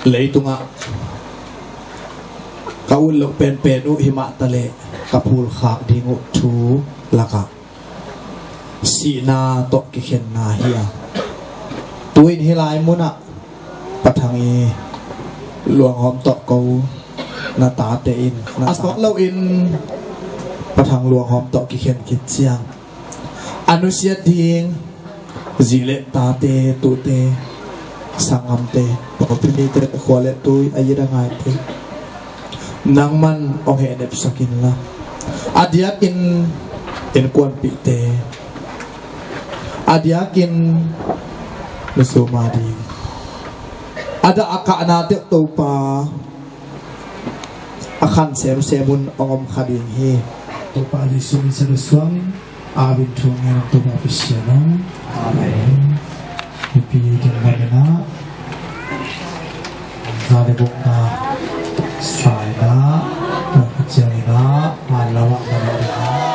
leitungah ka ut loh penpen uh himah taleh ka phulkhak ding uh thu lakah sihna tawh kikhenna hi a, tuin hih lai munah Pa Thang i Luanghawm tawh ko na tate in na a sawt loin Pa Thang Luanghawm tawh kikhen khit ciang a nusiat ding zi le tate, tute, sanggamte, pawlpi mite, khua le tui, a it a ngaite, nangman hong hehnepsak inla, a diakin innkuanpihte, a diakin nusia ma ding a dah a kahna teh Topa a khan semsem un hong om kha ding hi. Topa Jesu min sa suang in a vin thu ngen Topa Pasian aw. Amen. Mipi ding ban in ah, za le bok na, sa in ah, bok ciang in ah, man lam ah man in ah.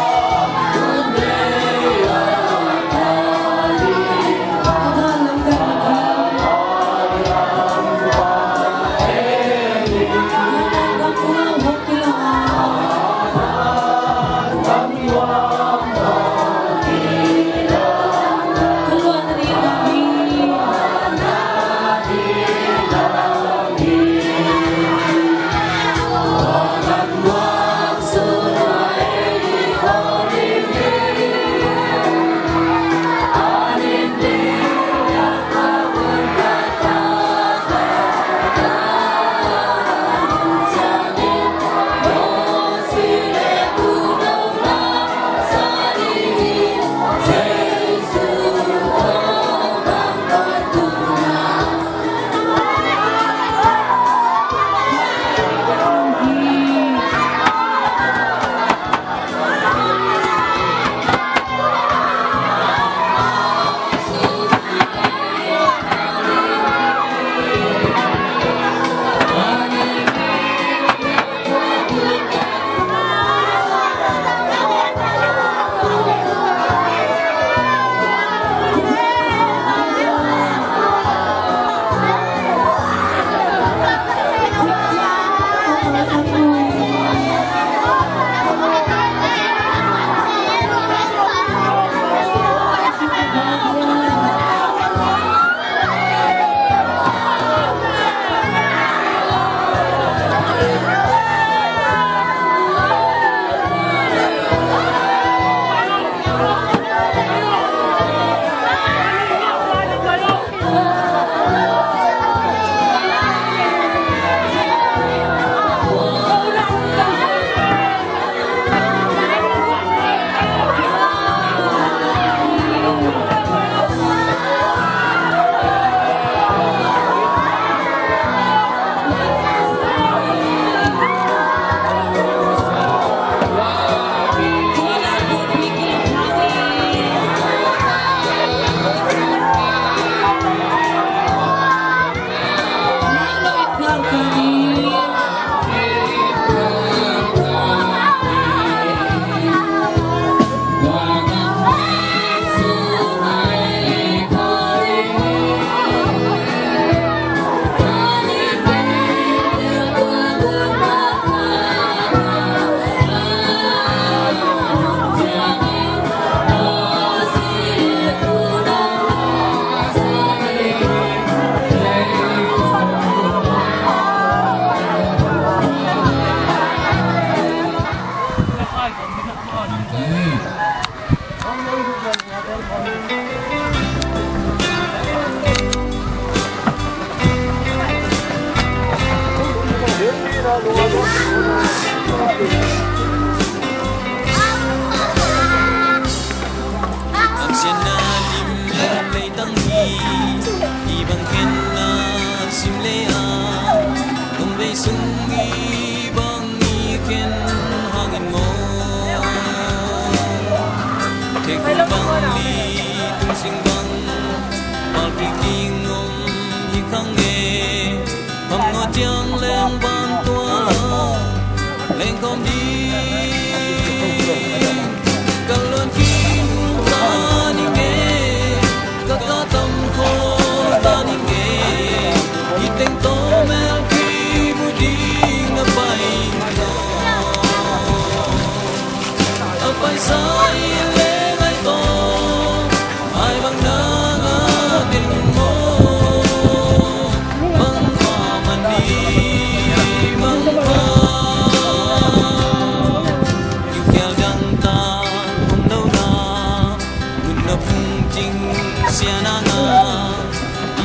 Pianang a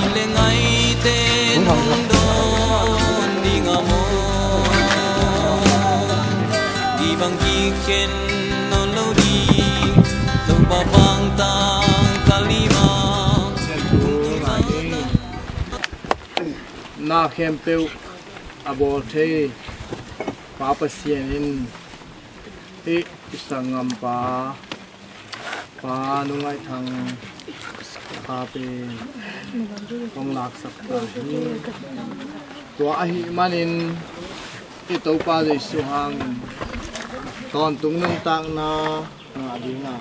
i le ngaite nong dawn ding a maw? I bang kikhen nawn lo ding, Topa vang tangkal ni maw? Na khempeuh a bawl thei Pa Pasian in hih i sanggampa Pa Nungaih Thang kha pen hong laksak ta hi. Tua ahih manin i Topa Jesuh hangin tawntung nuntakna ngah ding a,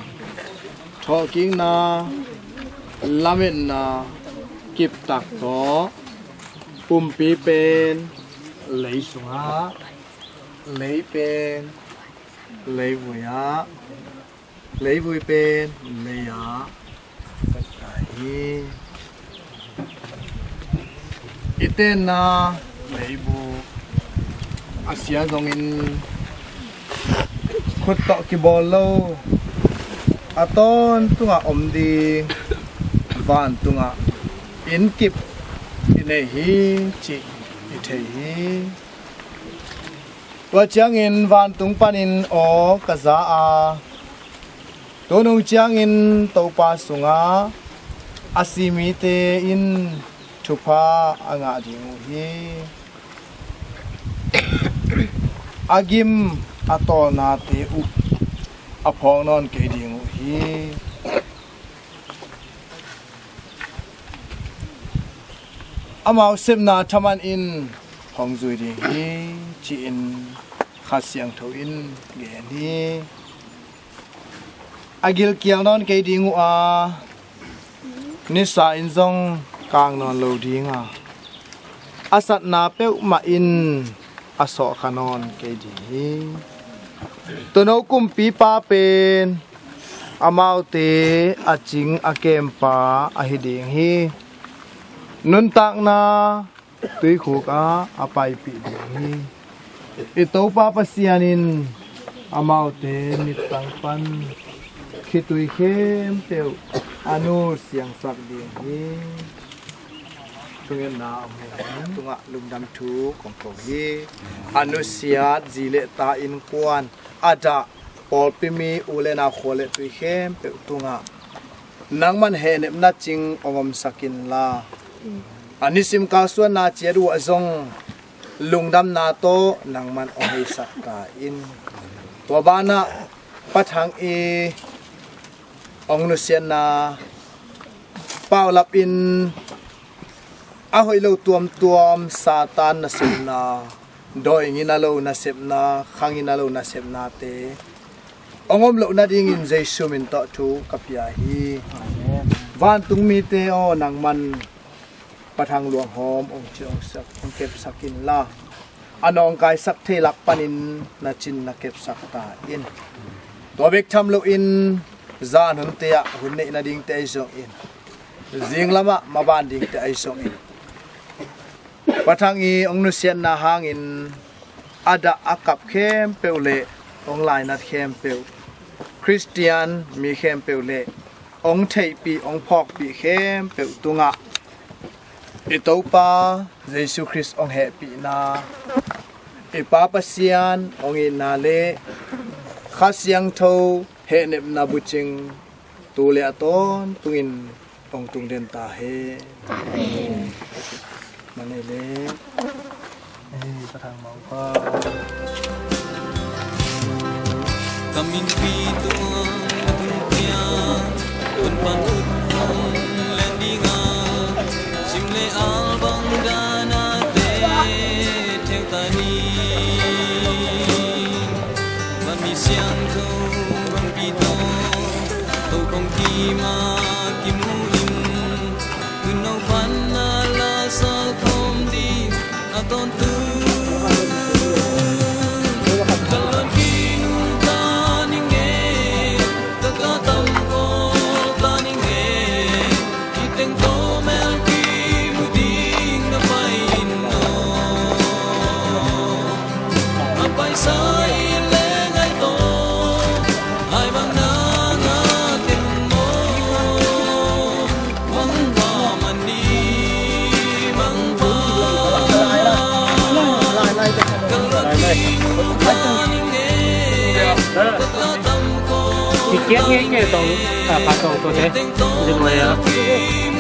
thawhkikna, lametna kiptak tawh pumpi pen lei sungah, lei pen leivui ah, leivui pen lei ah pai hi. I tenna leibuk a sia zongin khut tawh kibawl lo, a tawntungah om ding vantungah innkip i nei hi cih i thei hi. Tua ciangin vantung panin aw ka za a, tunung ciangin Topa sungah a si mite in thupha a ngah ding uh hi. A gim a tawlnate uh a phawk nawn kei ding uh hi. Amau sepna thaman in hong zui ding hi, ci-in Kha Siangtho in gen hi. A gilkial nawn kei ding uh a, nisa in zong kang nawn lo ding a, a satna peuhmah in a sawhkha nawn kei ding hi. Tuuno kumpipa pen amaute a cing a kempa ahi ding hi. Nuntakna tuikhuk ah a paipih ding hi. I Topa Pasian in amaute mittang pan khitui khempeuh a nusiangsak ding hi. Thungetna om hen. Tungah lungdam thu kong ko hi. A nusiat zi le ta innkuan, a dah pawlpi mi, u le nau, khua le tui khempeuh tungah nangman hehnepna cing hong omsak inla, a nisim kalsuanna ciat uh ah zong lungdamna tawh nangman hong heisak ta in. Tua banah Pa Thang i hong nusiatna paulap in a hoih lo tuamtuam, Satan nasepna, dawi ngina lo nasepna, kha ngina lo nasepnate hong om loh nadingin Jesu min tawh thu ka pia hi. Amen. Vantung mite aw, nangman Pa Thang luanghawm hong ci hong sak, hong kepsak inla, a nawngkaisak thei lak panin na cin na kepsak ta in. Tua bek tham loin zan hunte ah hun neih nadingte ahi zongin, zinglamah maban dingte ahi zongin, Pa Thang i hong nusiatna hangin a dah a kap khempeuh le hong lainat khempeuh, Khristian mi khempeuh le hong theihpih hong phawkpih khempeuh tungah i Topa Jesu Khrist hong hehpihna, i Pa Pasian hong itna le Kha Siangtho hehnepna bucing tu le a tawntungin hong tung den ta hen. Amen. Mane le. Ei, Pa Thang Maupa. Ka minpi tung a tung pia, tun pan ut hong len ding a, sim le al bang dan a te theu ta ni. Van mi siangtho hong pi tawh, to kong kim a kimu in, tun no pan a la sa khawm ding a tawntung. Ka lon ki nung ta ning e, ka ka tam ko ta ning e, i teng ko mel ki mu ding na pai in no. A paisa i le ngai to, ai bang na nga teng mo. Kikiat ngei kei tong, a, pha tong to te. Zing wei a.